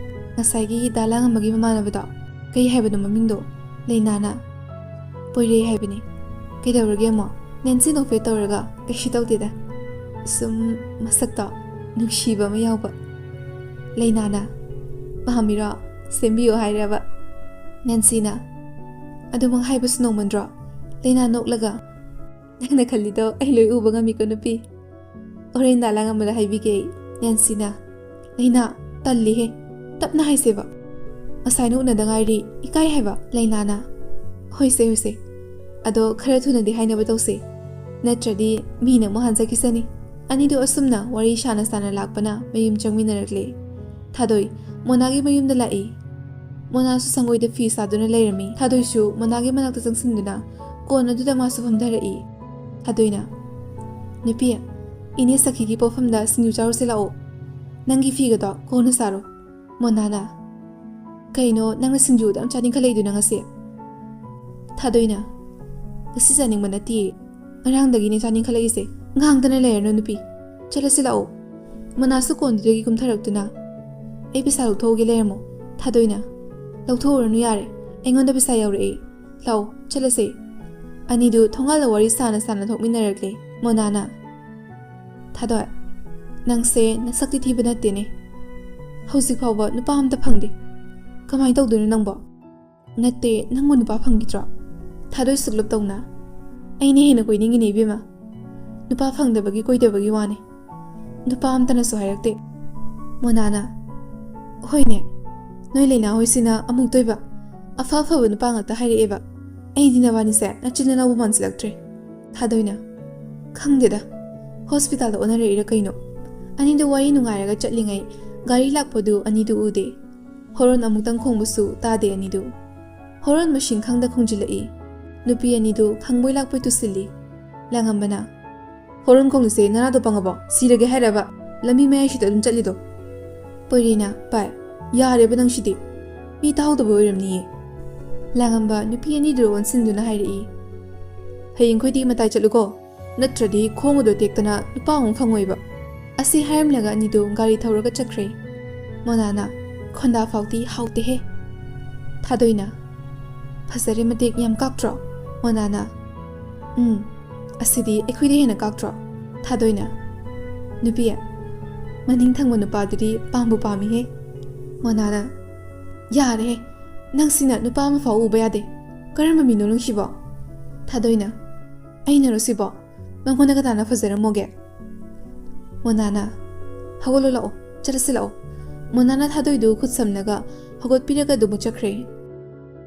ꯉꯁꯥꯏꯒꯤ ꯗꯥ ꯂꯥꯡꯉꯝꯕꯒꯤ ꯃꯃꯥꯟꯅꯕꯗꯣ, ꯀꯩ ꯍꯥꯏꯕꯅꯣ ꯃꯃꯤꯡꯗꯣ?" ꯂꯩꯅꯥꯅ, "ꯄꯣꯏꯔꯩ ꯍꯥꯏꯕꯅꯤ꯫ ꯀꯩꯗꯧꯔꯒꯦ ꯑꯃꯨꯛ?" ꯅꯦꯟꯁꯤ ꯅꯣꯛꯐꯦꯠ ꯇꯧꯔꯒ, "ꯀꯩꯁꯨ ꯇꯧꯗꯦꯗ꯫ ꯁꯨꯝ ꯃꯁꯛꯇꯣ ꯅꯨꯡꯁꯤꯕ ꯑꯃ ꯌꯥꯎꯕ꯫" ꯂꯩꯅꯥꯅ, "ꯄꯥꯝꯃꯤꯔꯣ? ꯁꯦꯝꯕꯤꯌꯣ ꯍꯥꯏꯔꯕ?" ꯅꯦꯟꯁꯤꯅ, "ꯑꯗꯨꯃꯛ ꯍꯥꯏꯕꯁꯨ ꯅꯧꯃꯟꯗ꯭ꯔꯣ?" ꯂꯩꯅꯥ ꯅꯣꯛꯂꯒ, "ꯅꯪꯅ ꯈꯜꯂꯤꯗꯣ ꯑꯩ ꯂꯣꯏ ꯎꯕ ꯉꯝꯃꯤꯀꯣ ꯅꯨꯄꯤ꯫ ꯍꯣꯔꯦꯟ ꯗꯥ ꯂꯥꯡꯉꯝꯕꯗ ꯍꯥꯏꯕꯤꯒꯦ ꯑꯩ꯫" ꯅꯦꯟꯁꯤꯅ, "ꯂꯩꯅꯥ, ꯇꯜꯂꯤꯍꯦ꯫ ꯇꯞꯅ ꯍꯥꯏꯁꯦꯕ꯫ ꯉꯁꯥꯏꯅ ꯎꯅꯗ ꯉꯥꯏꯔꯤ, ꯏꯀꯥꯏ ꯍꯥꯏꯕ꯫" ꯂꯩꯅꯥꯅ, "ꯍꯣꯏꯁꯦ, ꯍꯣꯏꯁꯦ꯫ ꯑꯗꯣ ꯈꯔ ꯊꯨꯅꯗꯤ ꯍꯥꯏꯅꯕ ꯇꯧꯁꯦ꯫ ꯅꯠꯇ꯭ꯔꯗꯤ ꯃꯤꯅ ꯑꯃꯨꯛ ꯍꯟꯖꯈꯤꯁꯅꯤ꯫" ꯑꯅꯤꯗꯨ ꯑꯁꯨꯝꯅ ꯋꯥꯔꯤ ꯁꯥꯅ ꯁꯥꯅ ꯂꯥꯛꯄꯅ ꯃꯌꯨꯝ ꯆꯪꯃꯤꯟꯅꯔꯛꯂꯦ꯫ ꯊꯥꯗꯣꯏ ꯃꯣꯅꯥꯒꯤ ꯃꯌꯨꯝꯗ ꯂꯥꯛꯏ꯫ ꯃꯣꯅꯥꯁꯨ ꯁꯪꯒꯣꯏꯗ ꯐꯤ ꯁꯥꯗꯨꯅ ꯂꯩꯔꯝꯃꯤ꯫ ꯊꯥꯗꯣꯏꯁꯨ ꯃꯣꯅꯥꯒꯤ ꯃꯅꯥꯛꯇ ꯆꯪꯁꯤꯟꯗꯨꯅ ꯀꯣꯟ ꯑꯗꯨꯗ ꯃꯥꯁꯨ ꯐꯝꯊꯔꯛꯏ꯫ ꯊꯥꯗꯣꯏꯅ, "ꯅꯨꯄꯤ, ꯏꯅꯦ ꯁꯈꯤꯒꯤ ꯄꯣꯠꯐꯝꯗ ꯁꯤꯡꯖꯨ ꯆꯥꯔꯨꯁꯦ ꯂꯥꯛꯑꯣ꯫ ꯅꯪꯒꯤ ꯐꯤꯒꯗꯣ ꯀꯣꯟꯅ ꯁꯥꯔꯣ꯫" ꯃꯣꯅꯥꯅ, "ꯀꯩꯅꯣ ꯅꯪꯅ ꯁꯤꯡꯖꯨ ꯑꯗꯨꯝ ꯆꯥꯅꯤꯡꯈꯠꯂꯛꯏꯗꯨꯅ ꯉꯁꯤ?" ꯊꯥꯗꯣꯏꯅ, "ꯉꯁꯤ ꯆꯥꯅꯤꯡꯕ ꯅꯠꯇꯤꯌꯦ, ꯉꯔꯥꯡꯗꯒꯤꯅꯦ ꯆꯥꯅꯤꯡꯈꯠꯂꯛꯏꯁꯦ꯫ ꯉꯥꯡꯗꯅ ꯂꯩꯔꯅꯨ ꯅꯨꯄꯤ, ꯆꯠꯂꯁꯤ ꯂꯥꯛꯑꯣ꯫" ꯃꯣꯅꯥꯁꯨ ꯀꯣꯟꯗꯨꯗꯒꯤ ꯀꯨꯝꯊꯔꯛꯇꯨꯅ, "ꯑꯩ ꯄꯩꯁꯥ ꯂꯧꯊꯣꯛꯎꯒꯦ, ꯂꯩꯔꯝꯃꯣ꯫" ꯊꯥꯗꯣꯏꯅ, "ꯂꯧꯊꯣꯛꯎꯔꯅꯨ ꯌꯥꯔꯦ, ꯑꯩꯉꯣꯟꯗ ꯄꯩꯁꯥ ꯌꯥꯎꯔꯛꯑꯦ꯫ ꯂꯥꯛꯑꯣ, ꯆꯠꯂꯁꯦ꯫" ꯑꯅꯤꯗꯨ ꯊꯣꯡꯒꯥꯜꯗ ꯋꯥꯔꯤ ꯁꯥꯅ ꯁꯥꯅ ꯊꯣꯛꯃꯤꯟꯅꯔꯛꯂꯦ꯫ ꯃꯣꯅꯥꯅ, "ꯊꯥꯗꯣꯏ, "ꯅꯪꯁꯦ ꯅꯁꯛꯇꯤ ꯊꯤꯕ ꯅꯠꯇꯦꯅꯦ꯫ ꯍꯧꯖꯤꯛ ꯐꯥꯎꯕ ꯅꯨꯄꯥ ꯑꯝꯇ ꯐꯪꯗꯦ꯫ ꯀꯃꯥꯏꯅ ꯇꯧꯗꯣꯏꯅꯣ ꯅꯪꯕꯣ?" "ꯅꯠꯇꯦ, ꯅꯪꯕꯨ ꯅꯨꯄꯥ ꯐꯪꯈꯤꯗ꯭ꯔꯣ?" ꯊꯥꯗꯣꯏ ꯁꯨꯛꯂꯞ ꯇꯧꯅ, "ꯑꯩꯅ ꯍꯦꯟꯅ ꯀꯣꯏꯅꯤꯡꯉꯤꯅꯦ ꯏꯕꯦꯝꯃ꯫ ꯅꯨꯄꯥ ꯐꯪꯗꯕꯒꯤ ꯀꯣꯏꯗꯕꯒꯤ ꯋꯥꯅꯦ꯫ ꯅꯨꯄꯥ ꯑꯝꯇꯅꯁꯨ ꯍꯥꯏꯔꯛꯇꯦ꯫" ꯃꯣꯅꯥꯅ, "ꯍꯣꯏꯅꯦ, ꯅꯣꯏ ꯂꯩꯅꯥ ꯍꯣꯏꯁꯤꯅ ꯑꯃꯨꯛꯇꯣꯏꯕ꯫ ꯑꯐ ꯑꯐꯕ ꯅꯨꯄꯥ ꯉꯥꯛꯇ ꯍꯥꯏꯔꯛꯑꯦꯕ꯫ ꯑꯩꯗꯤ ꯅꯕꯥꯅꯤꯁꯦ ꯅꯆꯤꯟ ꯅꯅꯥꯎꯕꯨ ꯃꯥꯟꯁꯤꯜꯂꯛꯇ꯭ꯔꯦ꯫" ꯊꯥꯗꯣꯏꯅ, "ꯈꯪꯗꯦꯗ, ꯍꯣꯁꯄꯤꯇꯥꯜꯗ ꯑꯣꯟꯅꯔꯛꯏꯔ ꯀꯩꯅꯣ, ꯑꯅꯤꯗꯨ ꯋꯥꯔꯤ ꯅꯨꯡꯉꯥꯏꯔꯒ ꯆꯠꯂꯤꯉꯩ ꯒꯥꯔꯤ ꯂꯥꯛꯄꯗꯨ ꯑꯅꯤꯗꯨ ꯎꯗꯦ꯫ ꯍꯣꯔꯣꯟ ꯑꯃꯨꯛꯇꯪ ꯈꯣꯡꯕꯁꯨ ꯇꯥꯗꯦ ꯑꯅꯤꯗꯨ꯫ ꯍꯣꯔꯣꯟ ꯃꯁꯤꯡ ꯈꯪꯗ ꯈꯣꯡꯖꯤꯜꯂꯛꯏ꯫ ꯅꯨꯄꯤ ꯑꯅꯤꯗꯨ ꯈꯪꯕꯣꯏ ꯂꯥꯛꯄꯣꯏ ꯇꯨꯁꯤꯜꯂꯤ꯫" ꯂꯥꯡꯉꯝꯕꯅ, "ꯍꯣꯔꯣꯟ ꯈꯣꯡꯂꯤꯁꯦ ꯅꯅꯥꯗꯣ ꯄꯪꯉꯕꯣ? ꯁꯤꯔꯒꯦ ꯍꯥꯏꯔꯕ ꯂꯝꯕꯤ ꯃꯌꯥꯏꯁꯤꯗ ꯑꯗꯨꯝ ꯆꯠꯂꯤꯗꯣ?" ꯄꯣꯏꯔꯤꯅ, "ꯄꯥꯏ, ꯌꯥꯔꯦꯕ ꯅꯪꯁꯤꯗꯤ꯫ ꯃꯤ ꯇꯥꯍꯧꯗꯕ ꯑꯣꯏꯔꯝꯅꯤꯌꯦ꯫" ꯂꯥꯡꯉꯝꯕ ꯅꯨꯄꯤ ꯑꯅꯤꯗꯨ ꯑꯣꯟꯁꯤꯟꯗꯨꯅ ꯍꯥꯏꯔꯛꯏ, "ꯍꯌꯦꯡꯈꯣꯏꯗꯤ ꯃꯇꯥꯏ ꯆꯠꯂꯨꯀꯣ, ꯅꯠꯇ꯭ꯔꯗꯤ ꯈꯣꯡ ꯑꯗꯣ ꯇꯦꯛꯇꯅ ꯅꯨꯄꯥ ꯑꯃꯨꯛ ꯐꯪꯉꯣꯏꯕ꯫" ꯑꯁꯤ ꯍꯥꯏꯔꯝꯂꯒ ꯑꯅꯤꯗꯨ ꯒꯥꯔꯤ ꯊꯧꯔꯒ ꯆꯠꯈ꯭ꯔꯦ꯫ ꯃꯣꯅꯥꯅ, "ꯈꯣꯟꯗꯥ ꯐꯥꯎꯗꯤ ꯍꯥꯎꯇꯦꯍꯦ꯫" ꯊꯥꯗꯣꯏꯅ, "ꯐꯖꯔꯦ, ꯃꯇꯦꯛ ꯌꯥꯝ ꯀꯥꯛꯇ꯭ꯔꯣ?" ꯃꯣꯅꯥꯅ, "ꯎꯝ, ꯑꯁꯤꯗꯤ ꯑꯩꯈꯣꯏꯗ ꯍꯦꯟꯅ ꯀꯥꯛꯇ꯭ꯔꯣ?" ꯊꯥꯗꯣꯏꯅ, "ꯅꯨꯄꯤ, ꯃꯅꯤꯡ ꯊꯪꯕ ꯅꯨꯄꯥꯗꯨꯗꯤ ꯄꯥꯝꯕꯨ ꯄꯥꯝꯃꯤꯍꯦ꯫" ꯃꯣꯅꯥꯅ, "ꯌꯥꯔꯦꯍꯦ, ꯅꯪꯁꯤꯅ ꯅꯨꯄꯥ ꯑꯃ ꯐꯥꯎ ꯎꯕ ꯌꯥꯗꯦ꯫ ꯀꯔꯝꯕ ꯃꯤꯅꯣ ꯅꯪꯁꯤꯕꯣ?" ꯊꯥꯗꯣꯏꯅ, "ꯑꯩꯅꯔꯣ ꯁꯤꯕꯣ? ꯃꯉꯣꯟꯗ ꯀꯅꯥꯅ ꯐꯖꯔꯝꯃꯣꯒꯦ?" ꯃꯣꯅꯥꯅ, "ꯍꯧꯒꯠꯂꯣ ꯂꯥꯛꯑꯣ, ꯆꯠꯂꯁꯤ ꯂꯥꯛꯑꯣ꯫" ꯃꯣꯅꯥꯅ ꯊꯥꯗꯣꯏꯗꯨ ꯈꯨꯠ ꯁꯝꯅꯒ ꯍꯧꯒꯠꯄꯤꯔꯒ ꯑꯗꯨꯃꯛ ꯆꯠꯈ꯭ꯔꯦ꯫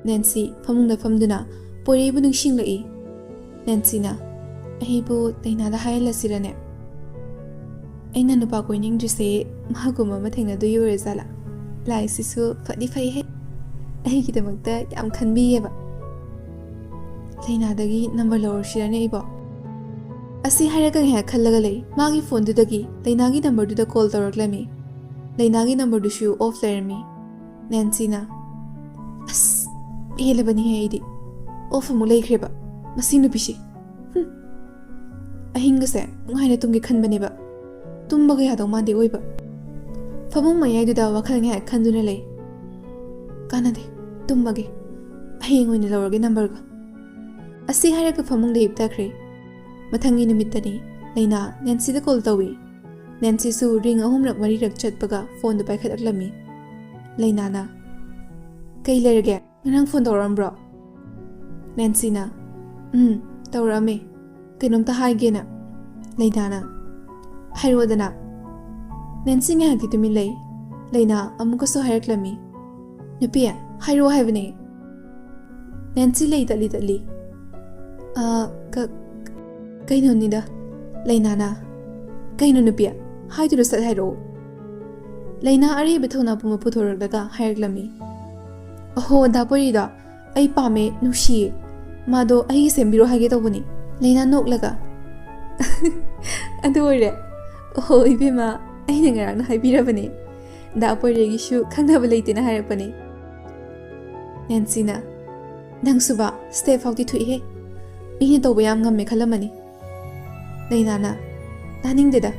ꯅꯦꯟꯁꯤ ꯐꯃꯨꯡꯗ ꯐꯝꯗꯨꯅ ꯄꯣꯏꯔꯩꯕꯨ ꯅꯤꯡꯁꯤꯡꯂꯛꯏ꯫ ꯅꯦꯟꯁꯤꯅ, "ꯑꯩꯕꯨ ꯂꯩꯅꯥꯗ ꯍꯥꯏꯍꯜꯂꯁꯤꯔꯅꯦ? ꯑꯩꯅ ꯅꯨꯄꯥ ꯀꯣꯏꯅꯤꯡꯗ꯭ꯔꯤꯁꯦ ꯃꯍꯥꯛꯀꯨꯝꯕ ꯑꯃ ꯊꯦꯡꯅꯗꯣꯏ ꯑꯣꯏꯔꯖꯥꯠꯂꯥ? ꯂꯥꯏꯁꯤꯁꯨ ꯐꯗꯤ ꯐꯩꯍꯦ꯫ ꯑꯩꯒꯤꯗꯃꯛꯇ ꯌꯥꯝ ꯈꯟꯕꯤꯌꯦꯕ꯫ ꯂꯩꯅꯥꯗꯒꯤ ꯅꯝꯕꯔ ꯂꯧꯔꯁꯤꯔꯅꯦ ꯑꯩꯕꯣ?" ꯑꯁꯤ ꯍꯥꯏꯔꯒ ꯉꯥꯏꯍꯥꯛ ꯈꯜꯂꯒ ꯂꯩ꯫ ꯃꯥꯒꯤ ꯐꯣꯟꯗꯨꯗꯒꯤ ꯂꯩꯅꯥꯒꯤ ꯅꯝꯕꯔꯗꯨꯗ ꯀꯣꯜ ꯇꯧꯔꯛꯂꯝꯃꯤ꯫ ꯂꯩꯅꯥꯒꯤ ꯅꯝꯕꯔꯗꯨꯁꯨ ꯑꯣꯐ ꯂꯩꯔꯝꯃꯤ꯫ ꯅꯦꯟꯁꯤꯅ, "ꯑꯁ, ꯄꯦꯜꯂꯕꯅꯤꯍꯦ ꯑꯩꯗꯤ꯫ ꯑꯣꯐ ꯑꯃꯨꯛ ꯂꯩꯈ꯭ꯔꯦꯕ꯫ ꯃꯁꯤ ꯅꯨꯄꯤꯁꯤ꯫ ꯍꯨꯝ꯫ ꯑꯍꯤꯡꯒꯁꯦ ꯅꯨꯡꯉꯥꯏꯅ ꯇꯨꯝꯒꯦ ꯈꯟꯕꯅꯦꯕ꯫ ꯇꯨꯝꯕꯒ ꯌꯥꯗꯧ ꯃꯥꯟꯗꯦ ꯑꯣꯏꯕ꯫" ꯐꯃꯨꯡ ꯃꯌꯥꯏꯗꯨꯗ ꯋꯥꯈꯜ ꯉꯥꯏꯍꯥꯛ ꯈꯟꯗꯨꯅ ꯂꯩ꯫ "ꯀꯥꯟꯅꯗꯦ, ꯇꯨꯝꯃꯒꯦ꯫ ꯍꯌꯦꯡ ꯑꯣꯏꯅ ꯂꯧꯔꯒꯦ ꯅꯝꯕꯔꯒ꯫" ꯑꯁꯤ ꯍꯥꯏꯔꯒ ꯐꯃꯨꯡꯗ ꯍꯤꯞꯊꯈ꯭ꯔꯦ꯫ ꯃꯊꯪꯒꯤ ꯅꯨꯃꯤꯠꯇꯅꯤ ꯂꯩꯅꯥ ꯅꯦꯟꯁꯤꯗ ꯀꯣꯜ ꯇꯧꯏ꯫ ꯅꯦꯟꯁꯤꯁꯨ ꯔꯤꯡ ꯑꯍꯨꯝꯔꯛ ꯃꯔꯤꯔꯛ ꯆꯠꯄꯒ ꯐꯣꯟꯗꯨ ꯄꯥꯏꯈꯠꯂꯛꯂꯝꯃꯤ꯫ ꯂꯩꯅꯥꯅ, "ꯀꯩ ꯂꯩꯔꯒꯦ? ꯉꯔꯥꯡ ꯐꯣꯟ ꯇꯧꯔꯛꯑꯝꯕ꯭ꯔꯣ?" ꯅꯦꯟꯁꯤꯅ, "ꯎꯝ, ꯇꯧꯔꯛꯑꯝꯃꯦ꯫ ꯀꯩꯅꯣꯝꯇ ꯍꯥꯏꯒꯦꯅ꯫" ꯂꯩꯅꯥꯅ, "ꯍꯥꯏꯔꯛꯑꯣꯗꯅ꯫" ꯅꯦꯟꯁꯤ ꯉꯥꯏꯍꯥꯛꯇꯤ ꯇꯨꯃꯤꯟ ꯂꯩ꯫ ꯂꯩꯅꯥ ꯑꯃꯨꯛꯀꯁꯨ ꯍꯥꯏꯔꯛꯂꯝꯃꯤ, "ꯅꯨꯄꯤ, ꯍꯥꯏꯔꯛꯑꯣ ꯍꯥꯏꯕꯅꯦ꯫" ꯅꯦꯟꯁꯤ ꯂꯩ ꯇꯠꯂꯤ ꯇꯠꯂꯤ꯫ "ꯑ, ꯀ-, ꯀꯩꯅꯣꯅꯤꯗ꯫" ꯂꯩꯅꯥꯅ, "ꯀꯩꯅꯣ ꯅꯨꯄꯤ? ꯍꯥꯏꯗꯨꯅ ꯁꯠ ꯍꯥꯏꯔꯛꯑꯣ꯫" ꯂꯩꯅꯥ ꯑꯔꯦꯝꯕ ꯊꯧꯅꯥ ꯄꯨꯝꯕ ꯄꯨꯊꯣꯔꯛꯂꯒ ꯍꯥꯏꯔꯛꯂꯝꯃꯤ, "ꯑꯍꯣ, ꯗꯥ ꯄꯣꯏꯔꯤꯗꯣ ꯑꯩ ꯄꯥꯝꯃꯦ, ꯅꯨꯡꯁꯤꯌꯦ꯫ ꯃꯥꯗꯣ ꯑꯩꯒꯤ ꯁꯦꯝꯕꯤꯔꯣ ꯍꯥꯏꯒꯦ ꯇꯧꯕꯅꯤ꯫" ꯂꯩꯅꯥ ꯅꯣꯛꯂꯒ, "ꯑꯗꯨ ꯑꯣꯏꯔꯦ? ꯑꯣꯍꯣ ꯏꯕꯦꯝꯃ, ꯑꯩꯅ ꯉꯔꯥꯡꯅ ꯍꯥꯏꯕꯤꯔꯕꯅꯦ꯫ ꯗꯥ ꯄꯣꯏꯔꯦꯒꯤꯁꯨ ꯈꯪꯅꯕ ꯂꯩꯇꯦꯅ ꯍꯥꯏꯔꯛꯄꯅꯦ꯫" ꯅꯦꯟꯁꯤꯅ, "ꯅꯪꯁꯨꯕ ꯁ꯭ꯇꯦꯞ ꯐꯥꯎꯗꯤ ꯊꯨꯏꯍꯦ꯫ ꯃꯤꯅ ꯇꯧꯕ ꯌꯥꯝ ꯉꯝꯃꯦ ꯈꯜꯂꯝꯃꯅꯤ꯫" ꯂꯩꯅꯥꯅ, "ꯇꯥꯅꯤꯡꯗꯦꯗ,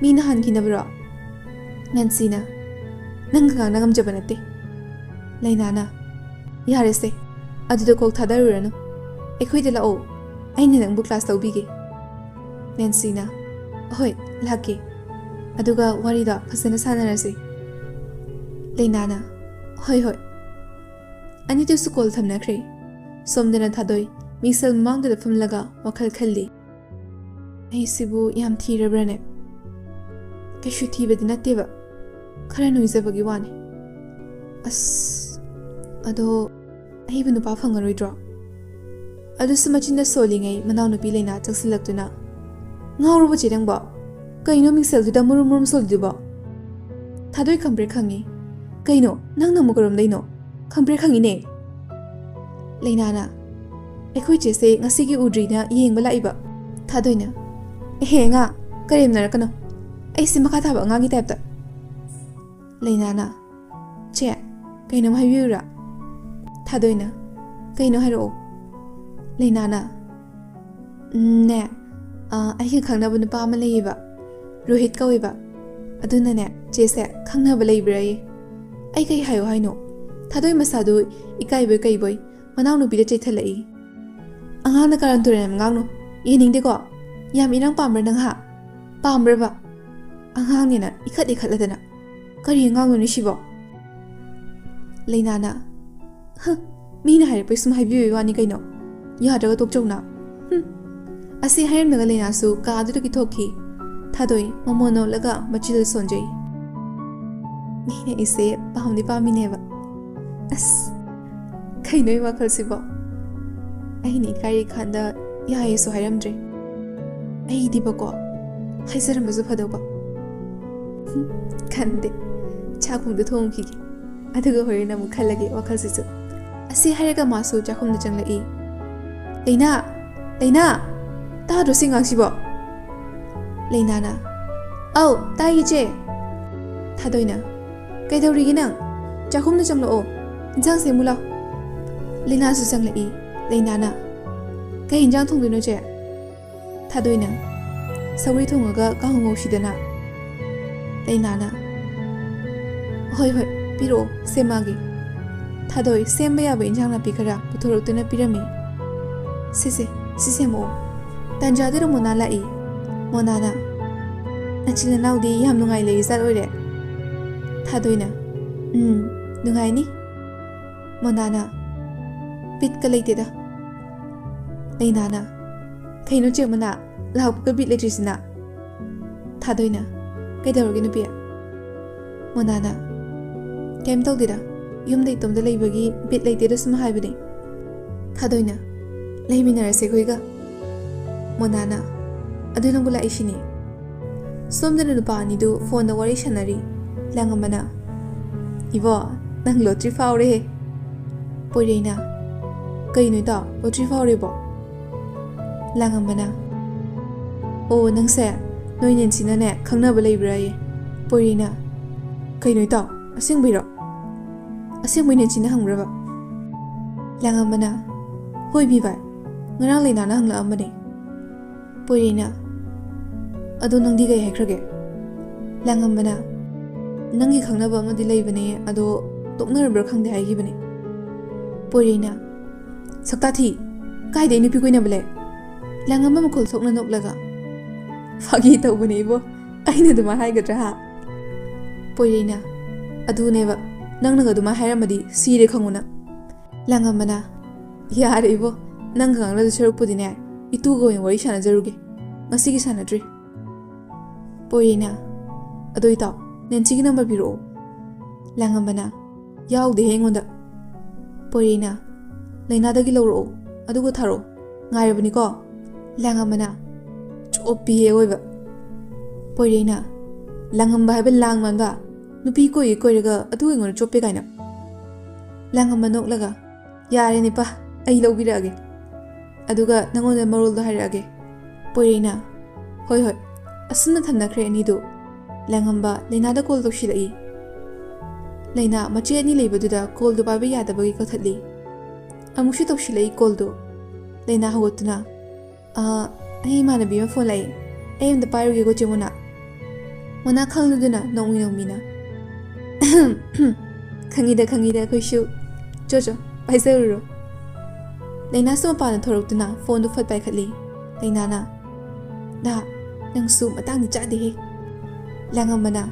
ꯃꯤꯅ ꯍꯥꯟꯈꯤꯅꯕꯔꯣ?" ꯅꯦꯟꯁꯤꯅ, "ꯅꯪꯒ ꯉꯥꯡꯅ ꯉꯝꯖꯕ ꯅꯠꯇꯦ꯫" ꯂꯩꯅꯥꯅ, "ꯌꯥꯔꯦꯁꯦ, ꯑꯗꯨꯗ ꯀꯣꯛ ꯊꯥꯗꯔꯨꯔꯅꯨ꯫ ꯑꯩꯈꯣꯏꯗ ꯂꯥꯛꯑꯣ, ꯑꯩꯅ ꯅꯪꯕꯨ ꯀ꯭ꯂꯥꯁ ꯂꯧꯕꯤꯒꯦ꯫" ꯅꯦꯟꯁꯤꯅ, "ꯍꯣꯏ, ꯂꯥꯛꯀꯦ꯫ ꯑꯗꯨꯒ ꯋꯥꯔꯤꯗꯣ ꯐꯖꯅ ꯁꯥꯟꯅꯔꯁꯤ꯫" ꯂꯩꯅꯥꯅ, "ꯍꯣꯏ, ꯍꯣꯏ꯫" ꯑꯅꯤꯗꯨꯁꯨ ꯀꯣꯜ ꯊꯝꯅꯈ꯭ꯔꯦ꯫ ꯁꯣꯝꯗꯅ ꯊꯥꯗꯣꯏ ꯃꯤꯡꯁꯦꯜ ꯃꯃꯥꯡꯗꯨꯗ ꯐꯝꯂꯒ ꯋꯥꯈꯜ ꯈꯜꯂꯤ꯫ "ꯑꯩꯁꯤꯕꯨ ꯌꯥꯝ ꯊꯤꯔꯕ꯭ꯔꯅꯦ? ꯀꯩꯁꯨ ꯊꯤꯕꯗꯤ ꯅꯠꯇꯦꯕ, ꯈꯔ ꯅꯣꯏꯖꯕꯒꯤ ꯋꯥꯅꯤ꯫ ꯑꯁ, ꯑꯗꯣ ꯑꯩꯕꯨ ꯅꯨꯄꯥ ꯐꯪꯉꯔꯣꯏꯗ꯭ꯔꯣ?" ꯑꯗꯨꯁꯨ ꯃꯆꯤꯟꯗ ꯁꯣꯜꯂꯤꯉꯩ ꯃꯅꯥꯎꯅꯨꯄꯤ ꯂꯩꯅꯥ ꯆꯪꯁꯤꯜꯂꯛꯇꯨꯅ, "ꯉꯥꯎꯔꯕꯣ ꯆꯦ ꯅꯪꯕꯣ? ꯀꯩꯅꯣ ꯃꯤꯡꯁꯦꯜꯗꯨꯗ ꯃꯨꯔꯨꯝ ꯃꯨꯔꯨꯝ ꯁꯣꯜꯂꯤꯗꯨꯕꯣ?" ꯊꯥꯗꯣꯏ ꯈꯪꯄ꯭ꯔꯦꯛ ꯈꯪꯉꯤ꯫ "ꯀꯩꯅꯣ? ꯅꯪꯅ ꯑꯃꯨꯛ ꯀꯔꯣꯝꯗꯩꯅꯣ?" "ꯈꯪꯄ꯭ꯔꯦꯛ ꯈꯪꯉꯤꯅꯦ꯫" ꯂꯩꯅꯥꯅ, "ꯑꯩꯈꯣꯏ ꯆꯦꯁꯦ ꯉꯁꯤꯒꯤ ꯎꯗ꯭ꯔꯤꯅ ꯌꯦꯡꯕ ꯂꯥꯛꯏꯕ꯫" ꯊꯥꯗꯣꯏꯅ, "ꯑꯦꯍꯦ ꯉꯥ, ꯀꯔꯦꯝꯅꯔꯛꯀꯅꯣ꯫ ꯑꯩꯁꯦ ꯃꯈꯥ ꯊꯥꯕ ꯑꯉꯥꯡꯒꯤ ꯇꯥꯏꯞꯇ꯫" ꯂꯩꯅꯥꯅ, "ꯆꯦ, ꯀꯩꯅꯣꯝ ꯍꯥꯏꯕꯤꯌꯨꯔꯥ?" ꯊꯥꯗꯣꯏꯅ, "ꯀꯩꯅꯣ ꯍꯥꯏꯔꯛꯑꯣ꯫" ꯂꯩꯅꯥꯅ, "ꯎꯝ, ꯅꯦ, ꯑ, ꯑꯩꯒ ꯈꯪꯅꯕ ꯅꯨꯄꯥ ꯑꯃ ꯂꯩꯌꯦꯕ, ꯔꯣꯍꯤꯠ ꯀꯧꯋꯦꯕ꯫ ꯑꯗꯨꯅꯅꯦ, ꯆꯦꯁꯦ ꯈꯪꯅꯕ ꯂꯩꯕ꯭ꯔꯥꯌꯦ꯫" "ꯑꯩ ꯀꯩ ꯍꯥꯏꯌꯣ ꯍꯥꯏꯅꯣ?" ꯊꯥꯗꯣꯏ ꯃꯁꯥꯗꯨ ꯏꯀꯥꯏꯕꯣꯏ ꯀꯩꯕꯣꯏ ꯃꯅꯥꯎꯅꯨꯄꯤꯗ ꯆꯩꯊꯠꯂꯛꯏ꯫ "ꯑꯉꯥꯡꯅ ꯀꯥꯔꯟ ꯇꯨꯔꯟ ꯌꯥꯝ ꯉꯥꯡꯅꯨ꯫ ꯌꯦꯡꯅꯤꯡꯗꯦꯀꯣ꯫ ꯌꯥꯝ ꯏꯔꯥꯡ ꯄꯥꯝꯕ꯭ꯔꯥ ꯅꯪ, ꯍꯥ? ꯄꯥꯝꯕ꯭ꯔꯕ?" ꯑꯉꯥꯡꯅꯦꯅ ꯏꯈꯠ ꯏꯈꯠꯂꯗꯅ꯫ ꯀꯔꯤ ꯑꯉꯥꯡꯅꯣꯅꯦ ꯁꯤꯕꯣ? ꯂꯩꯅꯥꯅ, "ꯍ, ꯃꯤꯅ ꯍꯥꯏꯔꯛꯄꯩ ꯁꯨꯝ ꯍꯥꯏꯕꯤꯕꯩ ꯋꯥꯅꯤ ꯀꯩꯅꯣ꯫ ꯌꯥꯗ꯭ꯔꯒ ꯇꯣꯛꯆꯧꯅ꯫ ꯍꯨꯝ꯫" ꯑꯁꯤ ꯍꯥꯏꯔꯝꯂꯒ ꯂꯩꯅꯥꯁꯨ ꯀꯥꯗꯨꯗꯒꯤ ꯊꯣꯛꯈꯤ꯫ ꯊꯥꯗꯣꯏ ꯃꯃꯣꯟ ꯅꯣꯜꯂꯒ ꯃꯆꯤꯜ ꯁꯣꯟꯖꯩ꯫ ꯃꯤꯅ ꯑꯩꯁꯦ ꯄꯥꯝꯗꯤ ꯄꯥꯝꯃꯤꯅꯦꯕ꯫ ꯑꯁ, ꯀꯩꯅꯣ ꯑꯩ ꯋꯥꯈꯜꯁꯤꯕꯣ? ꯑꯩꯅ ꯏꯀꯥꯏꯔꯤꯀꯥꯟꯗ ꯌꯥꯏꯌꯦꯁꯨ ꯍꯥꯏꯔꯝꯗ꯭ꯔꯦ꯫ ꯑꯩꯗꯤꯕꯀꯣ, ꯍꯥꯏꯖꯔꯝꯕꯁꯨ ꯐꯗꯧꯕ꯫ ꯍꯨꯝ, ꯈꯟꯗꯦ꯫ ꯆꯥꯛꯈꯨꯝꯗ ꯊꯣꯡꯈꯤꯒꯦ꯫ ꯑꯗꯨꯒ ꯍꯣꯔꯦꯟ ꯑꯃꯨꯛ ꯈꯜꯂꯒꯦ ꯋꯥꯈꯜꯁꯤꯁꯨ꯫ ꯑꯁꯤ ꯍꯥꯏꯔꯒ ꯃꯥꯁꯨ ꯆꯥꯛꯈꯨꯝꯗ ꯆꯪꯂꯛꯏ꯫ "ꯂꯩꯅꯥ! ꯂꯩꯅꯥ! ꯇꯥꯗ꯭ꯔꯣ ꯁꯤ ꯑꯉꯥꯡꯁꯤꯕꯣ?" ꯂꯩꯅꯥꯅ, "ꯑꯧ, ꯇꯥꯏ ꯏꯆꯦ!" ꯊꯥꯗꯣꯏꯅ, "ꯀꯩꯗꯧꯔꯤꯒꯦ ꯅꯪ? ꯆꯥꯛꯈꯨꯝꯗ ꯆꯪꯂꯛꯑꯣ꯫ ꯏꯟꯁꯥꯡ ꯁꯦꯝꯃꯨ ꯂꯥꯎ꯫" ꯂꯩꯅꯥꯁꯨ ꯆꯪꯂꯛꯏ꯫ ꯂꯩꯅꯥꯅ, "ꯀꯩ ꯏꯟꯁꯥꯡ ꯊꯣꯡꯗꯣꯏꯅꯣ ꯆꯦ?" ꯊꯥꯗꯣꯏꯅ, "ꯁꯧꯒ꯭ꯔꯤ ꯊꯣꯡꯉꯒ ꯀꯥꯡꯍꯧ ꯉꯧꯁꯤꯗꯅ꯫" ꯂꯩꯅꯥꯅ, "ꯍꯣꯏ, ꯍꯣꯏ, ꯄꯤꯔꯛꯑꯣ, ꯁꯦꯝꯃꯛꯑꯒꯦ꯫" ꯊꯥꯗꯣꯏ ꯁꯦꯝꯕ ꯌꯥꯕ ꯏꯟꯁꯥꯡ ꯅꯥꯄꯤ ꯈꯔ ꯄꯨꯊꯣꯔꯛꯇꯨꯅ ꯄꯤꯔꯝꯃꯤ꯫ "ꯁꯦ, ꯁꯦ, ꯁꯤ ꯁꯦꯝꯃꯛꯑꯣ꯫" ꯇꯥꯟꯖꯥꯗꯨꯗ ꯃꯣꯅꯥ ꯂꯥꯛꯏ꯫ ꯃꯣꯅꯥꯅ, "ꯅꯆꯤꯟ ꯅꯅꯥꯎꯗꯤ ꯌꯥꯝ ꯅꯨꯡꯉꯥꯏ ꯂꯩꯔꯤ ꯖꯥꯠ ꯑꯣꯏꯔꯦ꯫" ꯊꯥꯗꯣꯏꯅ, "ꯎꯝ, ꯅꯨꯡꯉꯥꯏꯅꯤ꯫" ꯃꯣꯅꯥꯅ, "ꯕꯤꯠꯀ ꯂꯩꯇꯦꯗ꯫" ꯂꯩꯅꯥꯅ, "ꯀꯩꯅꯣ ꯆꯦ ꯃꯣꯅꯥ, ꯂꯥꯛꯄꯒ ꯕꯤꯠ ꯂꯩꯇ꯭ꯔꯤꯁꯤꯅ?" ꯊꯥꯗꯣꯏꯅ, "ꯀꯩꯗꯧꯔꯒꯦ ꯅꯨꯄꯤ?" ꯃꯣꯅꯥꯅ, "ꯀꯩꯝ ꯇꯧꯗꯦꯗ, ꯌꯨꯝꯗ ꯏꯇꯣꯝꯇ ꯂꯩꯕꯒꯤ ꯕꯤꯠ ꯂꯩꯇꯦꯗ ꯁꯨꯝ ꯍꯥꯏꯕꯅꯦ꯫" ꯊꯥꯗꯣꯏꯅ, "ꯂꯩꯃꯤꯟꯅꯔꯁꯦ ꯑꯩꯈꯣꯏꯒ꯫" ꯃꯣꯅꯥꯅ, "ꯑꯗꯨ ꯅꯪꯕꯨ ꯂꯥꯛꯏꯁꯤꯅꯤ꯫" ꯁꯣꯝꯗꯅ ꯅꯨꯄꯥ ꯑꯅꯤꯗꯨ ꯐꯣꯟꯗ ꯋꯥꯔꯤ ꯁꯥꯟꯅꯔꯤ꯫ ꯂꯥꯡꯉꯝꯕꯅ, "ꯏꯕꯣ, ꯅꯪ ꯂꯣꯇ꯭ꯔꯤ ꯐꯥꯎꯔꯦꯍꯦ꯫" ꯄꯣꯏꯔꯩꯅ, "ꯀꯩꯅꯣ ꯏꯇꯥꯎ, ꯂꯣꯇ꯭ꯔꯤ ꯐꯥꯎꯔꯤꯕꯣ?" ꯂꯥꯡꯉꯝꯕꯅ, "ꯑꯣ, ꯅꯪꯁꯦ ꯅꯣꯏ ꯅꯦꯟꯁꯤꯅꯅꯦ ꯈꯪꯅꯕ ꯂꯩꯕ꯭ꯔꯥꯌꯦ꯫" ꯄꯣꯏꯔꯩꯅ, "ꯀꯩꯅꯣ ꯏꯇꯥꯎ, ꯑꯁꯦꯡꯕꯩꯔꯣ? ꯑꯁꯦꯡꯕꯩ ꯅꯦꯟꯁꯤꯅ ꯍꯪꯕ꯭ꯔꯕ?" ꯂꯥꯡꯉꯝꯕꯅ, "ꯍꯣꯏ ꯃꯤ ꯚꯥꯏ, ꯉꯔꯥꯡ ꯂꯩꯅꯥꯅ ꯍꯪꯂꯛꯑꯝꯕꯅꯦ꯫" ꯄꯣꯏꯔꯩꯅ, "ꯑꯗꯣ ꯅꯪꯗꯤ ꯀꯩ ꯍꯥꯏꯈ꯭ꯔꯒꯦ?" ꯂꯥꯡꯉꯝꯕꯅ, "ꯅꯪꯒꯤ ꯈꯪꯅꯕ ꯑꯃꯗꯤ ꯂꯩꯕꯅꯦ, ꯑꯗꯣ ꯇꯣꯛꯅꯔꯕ꯭ꯔꯥ ꯈꯪꯗꯦ ꯍꯥꯏꯈꯤꯕꯅꯦ꯫" ꯄꯣꯏꯔꯩꯅ, "ꯁꯛꯇꯥꯊꯤ, ꯀꯥꯏꯗꯩ ꯅꯨꯄꯤ ꯀꯣꯏꯅꯕ ꯂꯩ?" ꯂꯥꯡꯉꯝꯕ ꯃꯈꯣꯜ ꯊꯣꯛꯅ ꯅꯣꯛꯂꯒ, "ꯐꯥꯒꯤ ꯇꯧꯕꯅꯦ ꯏꯕꯣ, ꯑꯩꯅ ꯑꯗꯨꯃꯥꯏꯅ ꯍꯥꯏꯒꯗ꯭ꯔꯥ ꯍꯥ? ꯄꯣꯏꯔꯩꯅ, ꯑꯗꯨꯅꯦꯕ, ꯅꯪꯅꯒ ꯑꯗꯨꯃꯥꯏꯅ ꯍꯥꯏꯔꯝꯃꯗꯤ ꯁꯤꯔꯦ ꯈꯪꯉꯨꯅ꯫ ꯂꯥꯡꯉꯝꯕꯅ, ꯌꯥꯔꯦ ꯏꯕꯣ, ꯅꯪꯒ ꯉꯥꯡꯅꯗꯣꯏ ꯁꯔꯨꯛꯄꯨꯗꯤꯅꯦ, ꯏꯇꯨꯒ ꯑꯣꯏꯅ ꯋꯥꯔꯤ ꯁꯥꯟꯅꯖꯔꯨꯒꯦ, ꯉꯁꯤꯒꯤ ꯁꯥꯟꯅꯗ꯭ꯔꯤ꯫ ꯄꯣꯏꯔꯩꯅ, ꯑꯗꯣ ꯏꯇꯥꯎ, ꯅꯦꯟꯁꯤꯒꯤ ꯅꯝꯕꯔ ꯄꯤꯔꯛꯑꯣ꯫ ꯂꯥꯡꯉꯝꯕꯅ, ꯌꯥꯎꯗꯦꯍꯦ ꯑꯩꯉꯣꯟꯗ꯫ ꯄꯣꯏꯔꯩꯅ, ꯂꯩꯅꯥꯗꯒꯤ ꯂꯧꯔꯛꯑꯣ, ꯑꯗꯨꯒ ꯊꯥꯔꯛꯑꯣ, ꯉꯥꯏꯔꯕꯅꯤꯀꯣ꯫ ꯂꯥꯡꯉꯝꯕꯅ, ꯆꯣꯞꯄꯤꯍꯦ ꯑꯣꯏꯕ꯫ ꯄꯣꯏꯔꯩꯅ, ꯂꯥꯡꯉꯝꯕ ꯍꯥꯏꯕ ꯂꯥꯡ ꯃꯥꯟꯕ, ꯅꯨꯄꯤ ꯀꯣꯏꯒꯦ ꯀꯣꯏꯔꯒ ꯑꯗꯨ ꯑꯩꯉꯣꯟꯗ ꯆꯣꯞꯄꯦ ꯀꯥꯏꯅ꯫ ꯂꯥꯡꯉꯝꯕ ꯅꯣꯛꯂꯒ, ꯌꯥꯔꯦꯅꯦ ꯄꯥ, ꯑꯩ ꯂꯧꯕꯤꯔꯛꯑꯒꯦ꯫ ꯑꯗꯨꯒ ꯅꯪꯉꯣꯟꯗ ꯃꯔꯣꯜꯗꯣ ꯍꯥꯏꯔꯛꯑꯒꯦ꯫ ꯄꯣꯏꯔꯩꯅ, ꯍꯣꯏ ꯍꯣꯏ꯫ ꯑꯁꯨꯝꯅ ꯊꯝꯅꯈ꯭ꯔꯦ ꯑꯅꯤꯗꯨ꯫ ꯂꯥꯡꯉꯝꯕ ꯂꯩꯅꯥꯗ ꯀꯣꯜ ꯇꯧꯁꯤꯜꯂꯛꯏ꯫ ꯂꯩꯅꯥ ꯃꯆꯦ ꯑꯅꯤ ꯂꯩꯕꯗꯨꯗ ꯀꯣꯜꯗꯨ ꯄꯥꯏꯕ ꯌꯥꯗꯕꯒꯤ ꯀꯛꯊꯠꯂꯤ꯫ ꯑꯃꯨꯛꯁꯨ ꯇꯧꯁꯤꯜꯂꯛꯏ ꯀꯣꯜꯗꯨ꯫ ꯂꯩꯅꯥ ꯍꯧꯒꯠꯇꯨꯅ, "ꯑ, ꯑꯩ ꯏꯃꯥꯟꯅꯕꯤ ꯑꯃ ꯐꯣꯟ ꯂꯥꯛꯏ꯫ ꯑꯩ ꯑꯝꯇ ꯄꯥꯏꯔꯨꯒꯦꯀꯣ ꯆꯦ ꯃꯣꯅꯥ꯫ ꯃꯣꯅꯥ ꯈꯪꯂꯗꯨꯅ ꯅꯣꯡꯃꯤ ꯅꯣꯡꯃꯤꯅ꯫ ꯈꯪꯉꯤꯗ, ꯈꯪꯉꯤꯗ ꯑꯩꯈꯣꯏꯁꯨ꯫ ꯆꯣ, ꯆꯣ, ꯄꯥꯏꯖꯔꯨꯔꯣ꯫" ꯂꯩꯅꯥꯁꯨ ꯃꯄꯥꯟꯗ ꯊꯣꯔꯛꯇꯨꯅ ꯐꯣꯟꯗꯨ ꯐꯠ ꯄꯥꯏꯈꯠꯂꯤ꯫ ꯂꯩꯅꯥꯅ, "ꯗꯥ, ꯅꯪꯁꯨ ꯃꯇꯥꯡꯗꯤ ꯆꯥꯗꯦꯍꯦ꯫" ꯂꯥꯡꯉꯝꯕꯅ,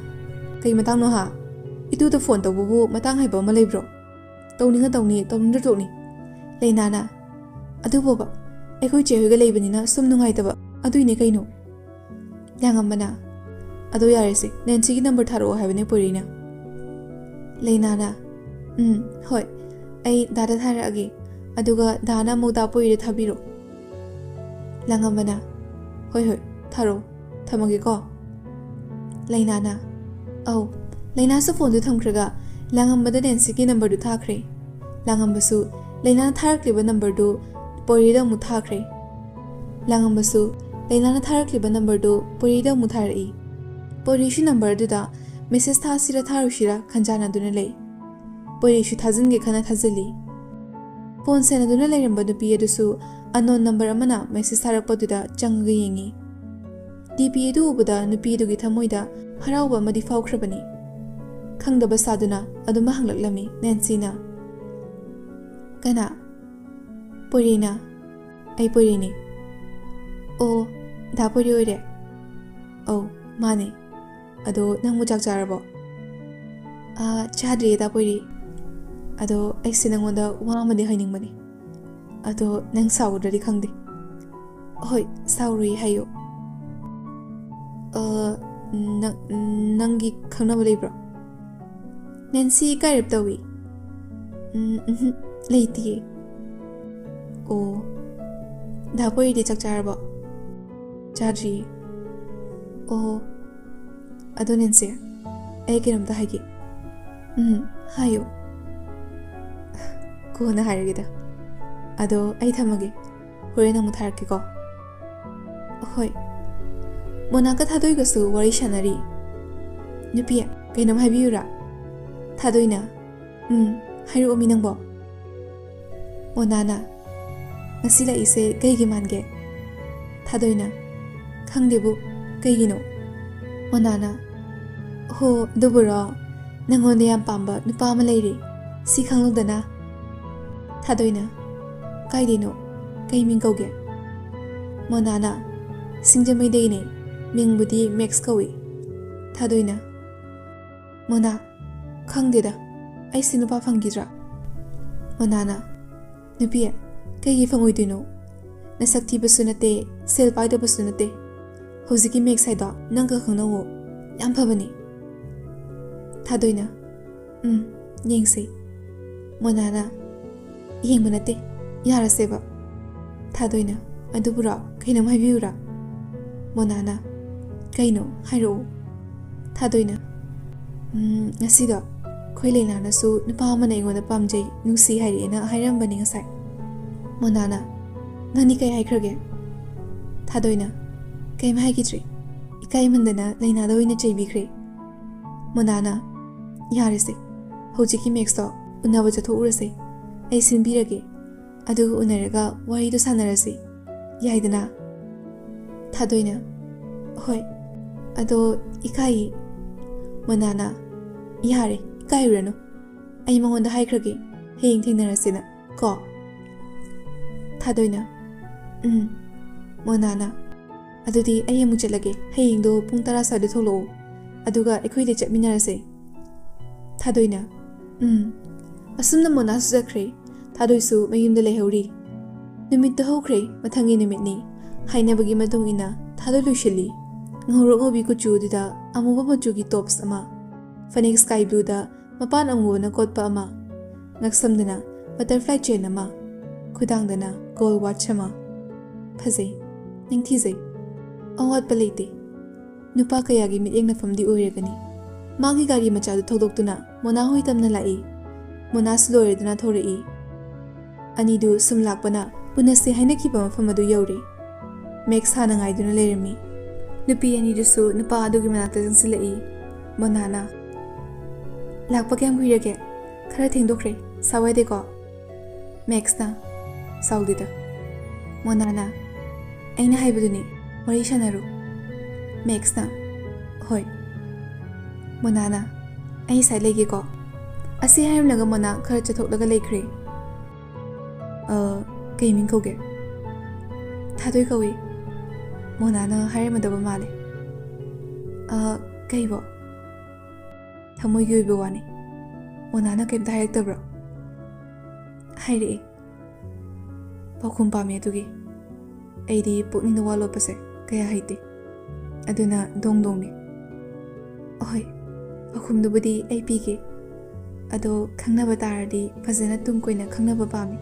"ꯀꯩ ꯃꯇꯥꯡꯅꯣ ꯍꯥ? ꯏꯇꯨꯗ ꯐꯣꯟ ꯇꯧꯕꯕꯨ ꯃꯇꯥꯡ ꯍꯥꯏꯕ ꯑꯃ ꯂꯩꯕ꯭ꯔꯣ? ꯇꯧꯅꯤꯡꯉ ꯇꯧꯅꯤ, ꯇꯧꯅꯤꯡꯗ꯭ꯔ ꯇꯣꯛꯅꯤ꯫" ꯂꯩꯅꯥꯅ, "ꯑꯗꯨꯕꯣꯕ, ꯑꯩꯈꯣꯏ ꯆꯦ ꯍꯣꯏꯒ ꯂꯩꯕꯅꯤꯅ ꯁꯨꯝ ꯅꯨꯡꯉꯥꯏꯇꯕ, ꯑꯗꯨꯏꯅꯦ ꯀꯩꯅꯣ꯫" ꯂꯥꯡꯉꯝꯕꯅ, "ꯑꯗꯣ ꯌꯥꯔꯦꯁꯦ, ꯅꯦꯟꯁꯤꯒꯤ ꯅꯝꯕꯔ ꯊꯥꯔꯛꯑꯣ ꯍꯥꯏꯕꯅꯦ ꯄꯣꯏꯔꯩꯅ꯫" ꯂꯩꯅꯥꯅ, "ꯎꯝ, ꯍꯣꯏ, ꯑꯩ ꯗꯥꯗ ꯊꯥꯔꯛꯑꯒꯦ, ꯑꯗꯨꯒ ꯗꯥꯅ ꯑꯃꯨꯛ ꯗꯥ ꯄꯣꯏꯔꯩꯗ ꯊꯥꯕꯤꯔꯣ꯫" ꯂꯥꯡꯉꯝꯕꯅ, "ꯍꯣꯏ, ꯍꯣꯏ, ꯊꯥꯔꯛꯑꯣ, ꯊꯝꯃꯒꯦꯀꯣ꯫" ꯂꯩꯅꯥꯅ, "ꯑꯧ꯫" ꯂꯩꯅꯥꯁꯨ ꯐꯣꯟꯗꯨ ꯊꯝꯈ꯭ꯔꯒ ꯂꯥꯡꯉꯝꯕꯗ ꯅꯦꯟꯁꯤꯒꯤ ꯅꯝꯕꯔꯗꯨ ꯊꯥꯈ꯭ꯔꯦ꯫ ꯂꯥꯡꯉꯝꯕꯁꯨ ꯂꯩꯅꯥꯅ ꯊꯥꯔꯛꯂꯤꯕ ꯅꯝꯕꯔꯗꯨ ꯄꯣꯏꯔꯩꯗ ꯑꯃꯨꯛ ꯊꯥꯈ꯭ꯔꯦ꯫ ꯂꯥꯡꯉꯝꯕꯁꯨ ꯂꯩꯅꯥꯅ ꯊꯥꯔꯛꯂꯤꯕ ꯅꯝꯕꯔꯗꯨ ꯄꯣꯏꯔꯩꯗ ꯑꯃꯨꯛ ꯊꯥꯔꯛꯏ꯫ ꯄꯣꯏꯔꯩꯁꯨ ꯅꯝꯕꯔ ꯑꯗꯨꯗ ꯃꯦꯁꯦꯖ ꯊꯥꯁꯤꯔ ꯊꯥꯔꯣꯏꯁꯤꯔ ꯈꯟꯖꯥꯟꯅꯗꯨꯅ ꯂꯩ꯫ ꯄꯣꯏꯔꯩꯁꯨ ꯊꯥꯖꯤꯟꯒꯦ ꯈꯟꯅ ꯊꯥꯖꯤꯜꯂꯤ꯫ ꯐꯣꯟ ꯁꯦꯟꯅꯗꯨꯅ ꯂꯩꯔꯝꯕ ꯅꯨꯄꯤ ꯑꯗꯨꯁꯨ ꯑꯟꯅꯣꯟ ꯅꯝꯕꯔ ꯑꯃꯅ ꯃꯦꯁꯦꯖ ꯊꯥꯔꯛꯄꯗꯨꯗ ꯆꯪꯉꯒ ꯌꯦꯡꯉꯤ꯫ ꯗꯤ ꯄꯤ ꯑꯗꯨ ꯎꯕꯗ ꯅꯨꯄꯤ ꯑꯗꯨꯒꯤ ꯊꯃꯣꯏꯗ ꯍꯔꯥꯎꯕ ꯑꯃꯗꯤ ꯐꯥꯎꯈ꯭ꯔꯕꯅꯤ꯫ ꯈꯪꯗꯕ ꯁꯥꯗꯨꯅ ꯑꯗꯨꯃꯛ ꯍꯪꯂꯛꯂꯝꯃꯤ ꯅꯦꯟꯁꯤꯅ꯫ "ꯀꯅꯥ?" "ꯄꯣꯏꯔꯩꯅ꯫" "ꯑꯩ ꯄꯣꯏꯔꯩꯅꯦ꯫" "ꯑꯣ, ꯗꯥ ꯄꯣꯏꯔꯩ ꯑꯣꯏꯔꯦ?" "ꯑꯧ, ꯃꯥꯅꯦ꯫ ꯑꯗꯣ ꯅꯪꯕꯨ ꯆꯥꯛ ꯆꯥꯔꯕꯣ? ꯑꯥ, ꯆꯥꯗ꯭ꯔꯤꯌꯦ ꯗꯥ ꯄꯣꯏꯔꯤ꯫ ꯑꯗꯣ ꯑꯩꯁꯦ ꯅꯪꯉꯣꯟꯗ ꯋꯥ ꯑꯃꯗꯤ ꯍꯥꯏꯅꯤꯡꯕꯅꯦ꯫ ꯑꯗꯣ ꯅꯪ ꯁꯥꯎꯒꯗ꯭ꯔꯗꯤ ꯈꯪꯗꯦ꯫ ꯍꯣꯏ, ꯁꯥꯎꯔꯣꯏ, ꯍꯥꯏꯌꯣ꯫ ꯑ, ꯅꯪ, ꯅꯪꯒꯤ ꯈꯪꯅꯕ ꯂꯩꯕ꯭ꯔꯣ? ꯅꯦꯟꯁꯤ ꯏꯀꯥꯏꯔꯞ ꯇꯧꯏ꯫ ꯎꯝ, ꯎꯝꯍꯨꯝ, ꯂꯩꯇꯤꯌꯦ꯫ ꯑꯣ, ꯗꯥ ꯄꯣꯏꯔꯤꯗꯤ ꯆꯥꯛ ꯆꯥꯔꯕꯣ? ꯆꯥꯗ꯭ꯔꯤꯌꯦ꯫ ꯑꯣ, ꯑꯗꯣ ꯅꯦꯟꯁꯤ, ꯑꯩ ꯀꯩꯅꯣꯝꯇ ꯍꯥꯏꯒꯦ꯫ ꯎꯝ, ꯍꯥꯏꯌꯣ꯫ ꯀꯣꯟꯅ ꯍꯥꯏꯔꯒꯦꯗ꯫ ꯑꯗꯣ ꯑꯩ ꯊꯝꯃꯒꯦ꯫ ꯍꯣꯔꯦꯟ ꯑꯃꯨꯛ ꯊꯥꯔꯛꯀꯦꯀꯣ꯫ ꯍꯣꯏ꯫ ꯃꯣꯅꯥꯒ ꯊꯥꯗꯣꯏꯒꯁꯨ ꯋꯥꯔꯤ ꯁꯥꯟꯅꯔꯤ꯫ ꯅꯨꯄꯤ, ꯀꯩꯅꯣꯝ ꯍꯥꯏꯕꯤꯌꯨꯔꯥ? ꯊꯥꯗꯣꯏꯅ, ꯎꯝ, ꯍꯥꯏꯔꯛꯑꯣꯃꯤ ꯅꯪꯕꯣ꯫ ꯃꯣꯅꯥꯅ, ꯉꯁꯤ ꯂꯥꯛꯏꯁꯦ ꯀꯩꯒꯤ ꯃꯥꯟꯒꯦ? ꯊꯥꯗꯣꯏꯅ, ꯈꯪꯗꯦꯕꯨ, ꯀꯩꯒꯤꯅꯣ? ꯃꯣꯅꯥꯅ, ꯍꯣ, ꯑꯗꯨꯕꯨꯔꯣ, ꯅꯪꯉꯣꯟꯗ ꯌꯥꯝ ꯄꯥꯝꯕ ꯅꯨꯄꯥ ꯑꯃ ꯂꯩꯔꯦ, ꯁꯤ ꯈꯪꯂꯧꯗꯅ꯫ ꯊꯥꯗꯣꯏꯅ, ꯀꯥꯏꯗꯩꯅꯣ? ꯀꯩ ꯃꯤꯡ ꯀꯧꯒꯦ? ꯃꯣꯅꯥꯅ, ꯁꯤꯡꯖꯃꯩꯗꯩꯅꯦ, ꯃꯤꯡꯕꯨꯗꯤ ꯃꯦꯛꯁ ꯀꯧꯏ꯫ ꯊꯥꯗꯣꯏꯅ, ꯃꯣꯅꯥ, ꯈꯪꯗꯦꯗ, ꯑꯩꯁꯦ ꯅꯨꯄꯥ ꯐꯪꯈꯤꯗ꯭ꯔꯥ? ꯃꯣꯅꯥꯅ, ꯅꯨꯄꯤ, ꯀꯩꯒꯤ ꯐꯪꯉꯣꯏꯗꯣꯏꯅꯣ? ꯅꯁꯛ ꯊꯤꯕꯁꯨ ꯅꯠꯇꯦ, ꯁꯦꯜ ꯄꯥꯏꯗꯕꯁꯨ ꯅꯠꯇꯦ꯫ ꯍꯧꯖꯤꯛꯀꯤ ꯃꯦꯛꯁ ꯍꯥꯏꯗꯣ ꯅꯪꯒ ꯈꯪꯅꯧꯋꯣ, ꯌꯥꯝ ꯐꯕꯅꯤ꯫ ꯊꯥꯗꯣꯏꯅ, ꯎꯝ, ꯌꯦꯡꯁꯦ꯫ ꯃꯣꯅꯥꯅ, ꯌꯦꯡꯕ ꯅꯠꯇꯦ, ꯌꯥꯔꯁꯦꯕ꯫ ꯊꯥꯗꯣꯏꯅ, ꯑꯗꯨꯕꯨꯔꯣ, ꯀꯩꯅꯣꯝ ꯍꯥꯏꯕꯤꯌꯨꯔꯥ? ꯃꯣꯅꯥꯅ, ꯀꯩꯅꯣ? ꯍꯥꯏꯔꯛꯑꯣ꯫ ꯊꯥꯗꯣꯏꯅ, ꯎꯝ, ꯉꯁꯤꯗꯣ ꯑꯩꯈꯣꯏ ꯂꯩꯅꯥꯅꯁꯨ ꯅꯨꯄꯥ ꯑꯃꯅ ꯑꯩꯉꯣꯟꯗ ꯄꯥꯝꯖꯩ, ꯅꯨꯡꯁꯤ ꯍꯥꯏꯔꯛꯑꯦꯅ ꯍꯥꯏꯔꯝꯕꯅꯤ ꯉꯁꯥꯏ꯫ ꯃꯣꯅꯥꯅ, ꯅꯪꯗꯤ ꯀꯩ ꯍꯥꯏꯈ꯭ꯔꯒꯦ? ꯊꯥꯗꯣꯏꯅ, ꯀꯩꯝ ꯍꯥꯏꯈꯤꯗ꯭ꯔꯤ, ꯏꯀꯥꯏꯃꯟꯗꯅ ꯂꯩꯅꯥꯗ ꯑꯣꯏꯅ ꯆꯩꯕꯤꯈ꯭ꯔꯦ꯫ ꯃꯣꯅꯥꯅ, ꯌꯥꯔꯦꯁꯦ, ꯍꯧꯖꯤꯛꯀꯤ ꯃꯦꯛꯁꯇꯣ ꯎꯅꯕ ꯆꯠꯊꯣꯛꯎꯔꯁꯦ, ꯑꯩ ꯁꯤꯟꯕꯤꯔꯒꯦ, ꯑꯗꯨꯒ ꯎꯅꯔꯒ ꯋꯥꯔꯤꯗꯣ ꯁꯥꯟꯅꯔꯁꯤ, ꯌꯥꯏꯗꯅ? ꯊꯥꯗꯣꯏꯅ, ꯍꯣꯏ, ꯑꯗꯣ ꯏꯀꯥꯏꯌꯦ꯫ ꯃꯣꯅꯥꯅ, ꯌꯥꯔꯦ, ꯏꯀꯥꯏꯔꯨꯔꯅꯨ, ꯑꯩ ꯃꯉꯣꯟꯗ ꯍꯥꯏꯈ꯭ꯔꯒꯦ, ꯍꯌꯦꯡ ꯊꯦꯡꯅꯔꯁꯦꯅ ꯀꯣ꯫ ꯊꯥꯗꯣꯏꯅ, ꯎꯝ꯫ ꯃꯣꯅꯥꯅ, "ꯑꯗꯨꯗꯤ ꯑꯩ ꯑꯃꯨꯛ ꯆꯠꯂꯒꯦ꯫ ꯍꯌꯦꯡꯗꯣ ꯄꯨꯡ ꯇꯔꯥ ꯁ꯭ꯋꯥꯏꯗ ꯊꯣꯛꯂꯛꯑꯣ꯫ ꯑꯗꯨꯒ ꯑꯩꯈꯣꯏꯗ ꯆꯠꯃꯤꯟꯅꯔꯁꯦ꯫" ꯊꯥꯗꯣꯏꯅ, "ꯎꯝ꯫" ꯑꯁꯨꯝꯅ ꯃꯣꯅꯥꯁꯨ ꯆꯠꯈ꯭ꯔꯦ꯫ ꯊꯥꯗꯣꯏꯁꯨ ꯃꯌꯨꯝꯗ ꯂꯩꯍꯧꯔꯤ꯫ ꯅꯨꯃꯤꯠꯇꯨ ꯍꯧꯈ꯭ꯔꯦ꯫ ꯃꯊꯪꯒꯤ ꯅꯨꯃꯤꯠꯅꯤ꯫ ꯍꯥꯏꯅꯕꯒꯤ ꯃꯇꯨꯡ ꯏꯟꯅ ꯊꯥꯗꯣꯏ ꯂꯣꯏꯁꯤꯜꯂꯤ꯫ ꯉꯧꯔꯣꯛ ꯉꯧꯕꯤ ꯀꯨꯆꯨ ꯑꯗꯨꯗ ꯑꯃꯨꯕ ꯃꯆꯨꯒꯤ ꯇꯣꯞꯁ ꯑꯃ, ꯐꯅꯦꯛ ꯁ꯭ꯀꯥꯏ ꯕ꯭ꯂꯨꯗ ꯃꯄꯥꯟ ꯑꯃꯨꯕꯅ ꯀꯣꯠꯄ ꯑꯃ, ꯉꯛꯁꯝꯗꯅ ꯕꯇꯔꯐ꯭ꯂꯥꯏ ꯆꯦꯟ ꯑꯃ, ꯈꯨꯗꯥꯡꯗꯅ ꯒꯣꯜ ꯋꯥꯠꯆ ꯑꯃ꯫ ꯐꯖꯩ, ꯅꯤꯡꯊꯤꯖꯩ꯫ ꯑꯋꯥꯠꯄ ꯂꯩꯇꯦ꯫ ꯅꯨꯄꯥ ꯀꯌꯥꯒꯤ ꯃꯤꯠꯌꯦꯡ ꯅꯐꯝꯗꯤ ꯑꯣꯏꯔꯒꯅꯤ꯫ ꯃꯥꯒꯤ ꯒꯥꯔꯤ ꯃꯆꯥꯗꯨ ꯊꯧꯗꯣꯛꯇꯨꯅ ꯃꯣꯅꯥ ꯍꯣꯏ ꯇꯝꯅ ꯂꯥꯛꯏ꯫ ꯃꯣꯅꯥꯁꯨ ꯂꯣꯏꯔꯗꯨꯅ ꯊꯣꯔꯛꯏ꯫ ꯑꯅꯤꯗꯨ ꯁꯨꯝ ꯂꯥꯛꯄꯅ ꯎꯅꯁꯦ ꯍꯥꯏꯅꯈꯤꯕ ꯃꯐꯝ ꯑꯗꯨ ꯌꯧꯔꯦ꯫ ꯃꯦꯛꯁ ꯍꯥꯟꯅ ꯉꯥꯏꯗꯨꯅ ꯂꯩꯔꯝꯃꯤ꯫ ꯅꯨꯄꯤ ꯑꯅꯤꯗꯨꯁꯨ ꯅꯨꯄꯥ ꯑꯗꯨꯒꯤ ꯃꯅꯥꯛꯇ ꯆꯪꯁꯤꯜꯂꯛꯏ꯫ ꯃꯣꯅꯥꯅ, "ꯂꯥꯛꯄ ꯀꯌꯥꯝ ꯀꯨꯏꯔꯒꯦ? ꯈꯔ ꯊꯦꯡꯗꯣꯛꯈ꯭ꯔꯦ, ꯁꯥꯎ ꯌꯥꯗꯦꯀꯣ?" ꯃꯦꯛꯁꯅ, "ꯁꯥꯎꯗꯦꯗ꯫" ꯃꯣꯅꯥꯅ, "ꯑꯩꯅ ꯍꯥꯏꯕꯗꯨꯅꯤ, ꯋꯥꯔꯤ ꯁꯥꯟꯅꯔꯨ꯫" ꯃꯦꯛꯁꯅ, "ꯍꯣꯏ꯫" ꯃꯣꯅꯥꯅ, "ꯑꯩ ꯁꯥꯏ ꯂꯩꯒꯦꯀꯣ꯫" ꯑꯁꯤ ꯍꯥꯏꯔꯝꯂꯒ ꯃꯣꯅꯥ ꯈꯔ ꯆꯠꯊꯣꯛꯂꯒ ꯂꯩꯈ꯭ꯔꯦ꯫ "ꯑ, ꯀꯩ ꯃꯤꯡ ꯀꯧꯒꯦ?" "ꯊꯥꯗꯣꯏ ꯀꯧꯏ꯫" ꯃꯣꯅꯥꯅ ꯍꯥꯏꯔꯝꯃꯗꯕ ꯃꯥꯜꯂꯦ꯫ "ꯑ, ꯀꯩꯕꯣ?" ꯊꯃꯣꯏꯒꯤ ꯑꯣꯏꯕ ꯋꯥꯅꯤ꯫ ꯃꯣꯅꯥꯅ ꯀꯩꯝꯇ ꯍꯥꯏꯔꯛꯇꯕ꯭ꯔꯣ? ꯍꯥꯏꯔꯛꯑꯦ꯫ "ꯄꯥꯎꯈꯨꯝ ꯄꯥꯝꯃꯦ ꯑꯗꯨꯒꯤ꯫ ꯑꯩꯗꯤ ꯄꯨꯛꯅꯤꯡꯗ ꯋꯥ ꯂꯣꯠꯄꯁꯦ ꯀꯌꯥ ꯍꯩꯇꯦ꯫ ꯑꯗꯨꯅ ꯗꯣꯡ ꯗꯣꯡꯅꯤ꯫" "ꯑꯍꯣꯏ, ꯄꯥꯎꯈꯨꯝꯗꯨꯕꯨꯗꯤ ꯑꯩ ꯄꯤꯒꯦ꯫ ꯑꯗꯣ ꯈꯪꯅꯕ ꯇꯥꯔꯗꯤ ꯐꯖꯅ ꯇꯨꯡ ꯀꯣꯏꯅ ꯈꯪꯅꯕ ꯄꯥꯝꯃꯤ꯫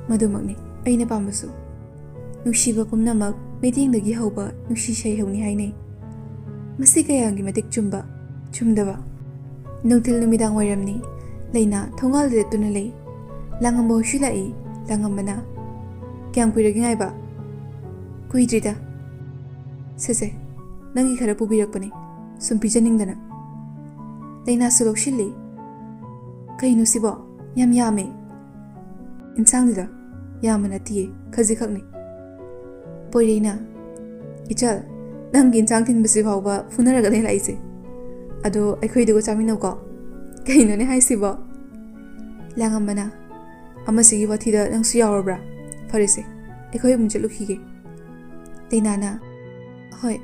ꯃꯗꯨꯃꯛꯅꯤ ꯑꯩꯅ ꯄꯥꯝꯕꯁꯨ꯫ ꯅꯨꯡꯁꯤꯕ ꯄꯨꯝꯅꯃꯛ ꯃꯤꯠꯌꯦꯡꯗꯒꯤ ꯍꯧꯕ ꯅꯨꯡꯁꯤ ꯏꯁꯩ ꯍꯧꯅꯤ ꯍꯥꯏꯅꯩ꯫ ꯃꯁꯤ ꯀꯌꯥꯒꯤ ꯃꯇꯤꯛ ꯆꯨꯝꯕ, ꯆꯨꯝꯗꯕ?" ꯅꯨꯡꯊꯤꯜ ꯅꯨꯃꯤꯗꯥꯡ ꯋꯥꯏꯔꯝꯅꯤ꯫ ꯂꯩꯅꯥ ꯊꯣꯡꯒꯥꯜꯗ ꯂꯦꯞꯇꯨꯅ ꯂꯩ꯫ ꯂꯥꯡꯉꯝꯕ ꯍꯣꯏꯁꯨ ꯂꯥꯛꯏ꯫ ꯂꯥꯡꯉꯝꯕꯅ, "ꯀꯌꯥꯝ ꯀꯨꯏꯔꯒꯦ ꯉꯥꯏꯕ?" "ꯀꯨꯏꯗ꯭ꯔꯤꯗ꯫ ꯁꯦ ꯁꯦ, ꯅꯪꯒꯤ ꯈꯔ ꯄꯨꯕꯤꯔꯛꯄꯅꯦ, ꯁꯨꯝ ꯄꯤꯖꯅꯤꯡꯗꯅ꯫" ꯂꯩꯅꯥꯁꯨ ꯂꯧꯁꯤꯜꯂꯤ꯫ "ꯀꯩꯅꯣ ꯁꯤꯕꯣ? ꯌꯥꯝ ꯌꯥꯝꯃꯦ꯫" "ꯏꯟꯁꯥꯡꯗꯨꯗ ꯌꯥꯝꯕ ꯅꯠꯇꯤꯌꯦ, ꯈꯖꯤꯛꯈꯛꯅꯤ꯫" ꯄꯣꯏꯔꯩꯅ, "ꯏꯆꯜ, ꯅꯪꯒꯤ ꯏꯟꯁꯥꯡ ꯊꯤꯟꯕꯁꯤ ꯐꯥꯎꯕ ꯐꯨꯅꯔꯒꯅꯦ ꯂꯥꯛꯏꯁꯦ꯫ ꯑꯗꯣ ꯑꯩꯈꯣꯏꯗꯨꯒ ꯆꯥꯃꯤꯟꯅꯧꯀꯣ꯫" "ꯀꯩꯅꯣꯅꯦ ꯍꯥꯏꯁꯤꯕꯣ?" ꯂꯥꯡꯉꯝꯕꯅ, "ꯑꯃꯁꯤꯒꯤ ꯋꯥꯊꯤꯗ ꯅꯪꯁꯨ ꯌꯥꯎꯔꯕ꯭ꯔꯥ? ꯐꯔꯦꯁꯦ, ꯑꯩꯈꯣꯏ ꯑꯃꯨꯛ ꯆꯠꯂꯨꯈꯤꯒꯦ꯫" ꯂꯩꯅꯥꯅ, "ꯍꯣꯏ꯫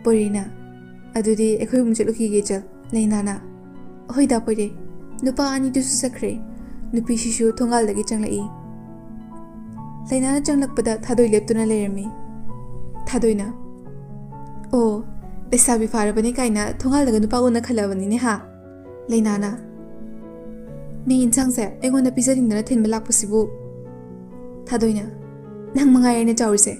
ꯄꯣꯏꯔꯩꯅ, ꯑꯗꯨꯗꯤ ꯑꯩꯈꯣꯏ ꯑꯍꯨꯝ ꯆꯠꯂꯨꯈꯤꯒꯦ ꯆꯜ꯫" ꯂꯩꯅꯥꯅ, "ꯍꯣꯏꯗ ꯄꯣꯏꯔꯩ꯫" ꯅꯨꯄꯥ ꯑꯅꯤꯗꯨꯁꯨ ꯆꯠꯈ꯭ꯔꯦ꯫ ꯅꯨꯄꯤꯁꯤꯁꯨ ꯊꯣꯡꯒꯥꯜꯗꯒꯤ ꯆꯪꯂꯛꯏ꯫ ꯂꯩꯅꯥꯅ ꯆꯪꯂꯛꯄꯗ ꯊꯥꯗꯣꯏ ꯂꯦꯞꯇꯨꯅ ꯂꯩꯔꯝꯃꯤ꯫ ꯊꯥꯗꯣꯏꯅ, "ꯑꯣ, ꯂꯩꯁꯥꯕꯤ ꯐꯥꯔꯕꯅꯤ ꯀꯥꯏꯅ ꯊꯣꯡꯒꯥꯜꯗꯒ ꯅꯨꯄꯥ ꯎꯅ ꯈꯜꯂꯕꯅꯤꯅꯦ ꯍꯥ?" ꯂꯩꯅꯥꯅ, "ꯃꯤ ꯏꯟꯁꯥꯡꯁꯦ ꯑꯩꯉꯣꯟꯗ ꯄꯤꯖꯅꯤꯡꯗꯅ ꯊꯤꯟꯕ ꯂꯥꯛꯄꯁꯤꯕꯨ?" ꯊꯥꯗꯣꯏꯅ, "ꯅꯪ ꯃꯉꯥꯏꯔꯦꯅꯦ ꯆꯥꯎꯔꯤꯁꯦ꯫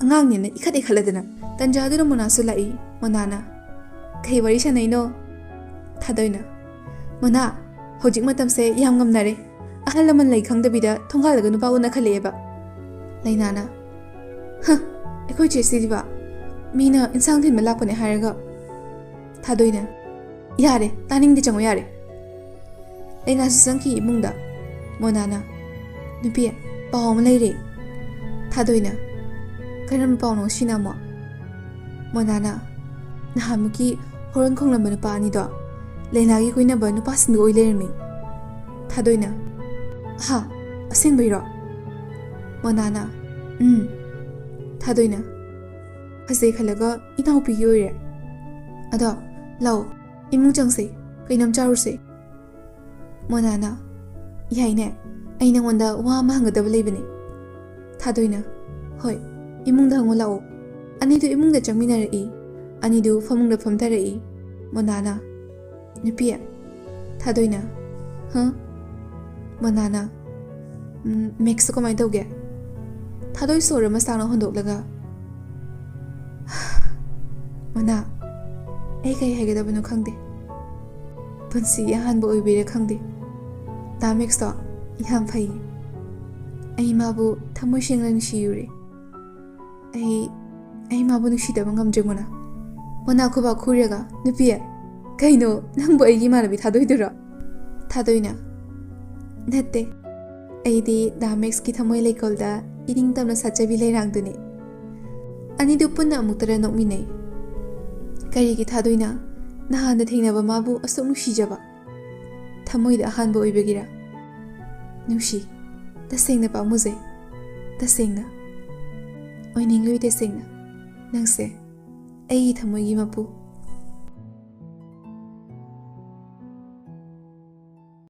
ꯑꯉꯥꯡꯅꯦꯅ ꯏꯈꯠ ꯏꯈꯠꯂꯗꯅ꯫" ꯇꯟꯖꯥꯗꯨꯗ ꯃꯣꯅꯥꯁꯨ ꯂꯥꯛꯏ꯫ ꯃꯣꯅꯥꯅ, "ꯀꯩ ꯋꯥꯔꯤ ꯁꯥꯟꯅꯩꯅꯣ?" ꯊꯥꯗꯣꯏꯅ, "ꯃꯣꯅꯥ, ꯍꯧꯖꯤꯛ ꯃꯇꯝꯁꯦ ꯌꯥꯝ ꯉꯝꯅꯔꯦ꯫ ꯑꯍꯜ ꯂꯃꯟ ꯂꯩ ꯈꯪꯗꯕꯤꯗ ꯊꯣꯡꯒꯥꯜꯗꯒ ꯅꯨꯄꯥ ꯎꯅ ꯈꯜꯂꯛꯑꯦꯕ꯫" ꯂꯩꯅꯥꯅ, "ꯍ, ꯑꯩꯈꯣꯏ ꯆꯦ ꯁꯤꯗꯤꯕ ꯃꯤꯅ ꯏꯟꯁꯥꯡ ꯊꯤꯟꯕ ꯂꯥꯛꯄꯅꯦ ꯍꯥꯏꯔꯒ꯫" ꯊꯥꯗꯣꯏꯅ, "ꯌꯥꯔꯦ, ꯇꯥꯅꯤꯡꯗꯦ, ꯆꯪꯉꯣ ꯌꯥꯔꯦ꯫" ꯂꯩꯅꯥꯁꯨ ꯆꯪꯈꯤ ꯏꯃꯨꯡꯗ꯫ ꯃꯣꯅꯥꯅ, "ꯅꯨꯄꯤ, ꯄꯥꯎ ꯑꯃ ꯂꯩꯔꯦ꯫" ꯊꯥꯗꯣꯏꯅ, "ꯀꯔꯝꯕ ꯄꯥꯎꯅꯣ ꯁꯤꯅ ꯑꯃꯨꯛ?" ꯃꯣꯅꯥꯅ, "ꯅꯍꯥꯟꯃꯨꯛꯀꯤ ꯍꯣꯔꯣꯟ ꯈꯣꯡꯂꯝꯕ ꯅꯨꯄꯥ ꯑꯅꯤꯗꯣ ꯂꯩꯅꯥꯒꯤ ꯀꯣꯏꯅꯕ ꯅꯨꯄꯥꯁꯤꯡꯗꯣ ꯑꯣꯏ ꯂꯩꯔꯝꯃꯤ꯫" ꯊꯥꯗꯣꯏꯅ, "ꯍꯥ? ꯑꯁꯦꯡꯕꯩꯔꯣ?" ꯃꯣꯅꯥꯅ, "ꯎꯝ꯫" ꯊꯥꯗꯣꯏꯅ, "ꯐꯖꯩ ꯈꯜꯂꯒ ꯏꯅꯥꯎꯄꯤꯒꯤ ꯑꯣꯏꯔꯦ꯫ ꯑꯗꯣ ꯂꯥꯛꯑꯣ, ꯏꯃꯨꯡ ꯆꯪꯁꯦ, ꯀꯩꯅꯣꯝ ꯆꯥꯔꯨꯁꯦ꯫" ꯃꯣꯅꯥꯅ, "ꯌꯥꯏꯅꯦ, ꯑꯩ ꯅꯉꯣꯟꯗ ꯋꯥ ꯑꯃ ꯍꯪꯒꯗꯕ ꯂꯩꯕꯅꯦ꯫" ꯊꯥꯗꯣꯏꯅ, "ꯍꯣꯏ, ꯏꯃꯨꯡꯗ ꯍꯪꯉꯨ ꯂꯥꯛꯑꯣ꯫" ꯑꯅꯤꯗꯨ ꯏꯃꯨꯡꯗ ꯆꯪꯃꯤꯟꯅꯔꯛꯏ꯫ ꯑꯅꯤꯗꯨ ꯐꯃꯨꯡꯗ ꯐꯝꯊꯔꯛꯏ꯫ ꯃꯣꯅꯥꯅ, "ꯅꯨꯄꯤ꯫" ꯊꯥꯗꯣꯏꯅ, "ꯍ?" ꯃꯣꯅꯥꯅ, "ꯎꯝ, ꯃꯦꯛꯁꯇꯣ ꯀꯃꯥꯏꯅ ꯇꯧꯒꯦ?" ꯊꯥꯗꯣꯏ ꯁꯣꯔ ꯑꯃ ꯁꯥꯡꯅ ꯍꯣꯟꯗꯣꯛꯂꯒ, "ꯃꯣꯅꯥ, ꯑꯩ ꯀꯩ ꯍꯥꯏꯒꯗꯕꯅꯣ ꯈꯪꯗꯦ꯫ ꯄꯨꯟꯁꯤꯒꯤ ꯑꯍꯥꯟꯕ ꯑꯣꯏꯕꯩꯔꯥ ꯈꯪꯗꯦ, ꯗꯥ ꯃꯦꯛꯁꯇꯣ ꯌꯥꯝ ꯐꯩ꯫ ꯑꯩ ꯃꯥꯕꯨ ꯊꯃꯣꯏ ꯁꯦꯡꯅ ꯅꯨꯡꯁꯤꯔꯨꯔꯦ꯫ ꯑꯩ, ꯑꯩ ꯃꯥꯕꯨ ꯅꯨꯡꯁꯤꯗꯕ ꯉꯝꯗ꯭ꯔꯦ, ꯃꯣꯅꯥ꯫" ꯃꯣꯅꯥ ꯈꯨꯕꯥꯛ ꯈꯨꯔꯒ, "ꯅꯨꯄꯤ, ꯀꯩꯅꯣ, ꯅꯪꯕꯨ ꯑꯩꯒꯤ ꯏꯃꯥꯟꯅꯕꯤ ꯊꯥꯗꯣꯏꯗꯨꯔꯣ?" ꯊꯥꯗꯣꯏꯅ, "ꯅꯠꯇꯦ, ꯑꯩꯗꯤ ꯗꯥ ꯃꯦꯛꯁꯀꯤ ꯊꯃꯣꯏ ꯂꯩꯀꯣꯜꯗ ꯏꯅꯤꯡ ꯇꯝꯅ ꯁꯥꯠꯆꯕꯤ ꯂꯩꯔꯥꯡꯗꯨꯅꯤ꯫" ꯑꯅꯤꯗꯨ ꯄꯨꯟꯅ ꯑꯃꯨꯛꯇꯗ ꯅꯣꯛꯃꯤꯟꯅꯩ꯫ ꯀꯔꯤꯒꯤ ꯊꯥꯗꯣꯏꯅ? ꯅꯍꯥꯟꯗ ꯊꯦꯡꯅꯕ ꯃꯥꯕꯨ ꯑꯁꯨꯛ ꯅꯨꯡꯁꯤꯖꯕ? ꯊꯃꯣꯏꯗ ꯑꯍꯥꯟꯕ ꯑꯣꯏꯕꯒꯤꯔ? ꯅꯨꯡꯁꯤ, ꯇꯁꯦꯡꯅ ꯄꯥꯝꯃꯨꯖꯩ, ꯇꯁꯦꯡꯅ꯫ ꯑꯣꯏꯅꯤꯡꯂꯨꯏ ꯇꯁꯦꯡꯅ꯫ ꯅꯪꯁꯦ ꯑꯩꯒꯤ ꯊꯃꯣꯏꯒꯤ ꯃꯄꯨ꯫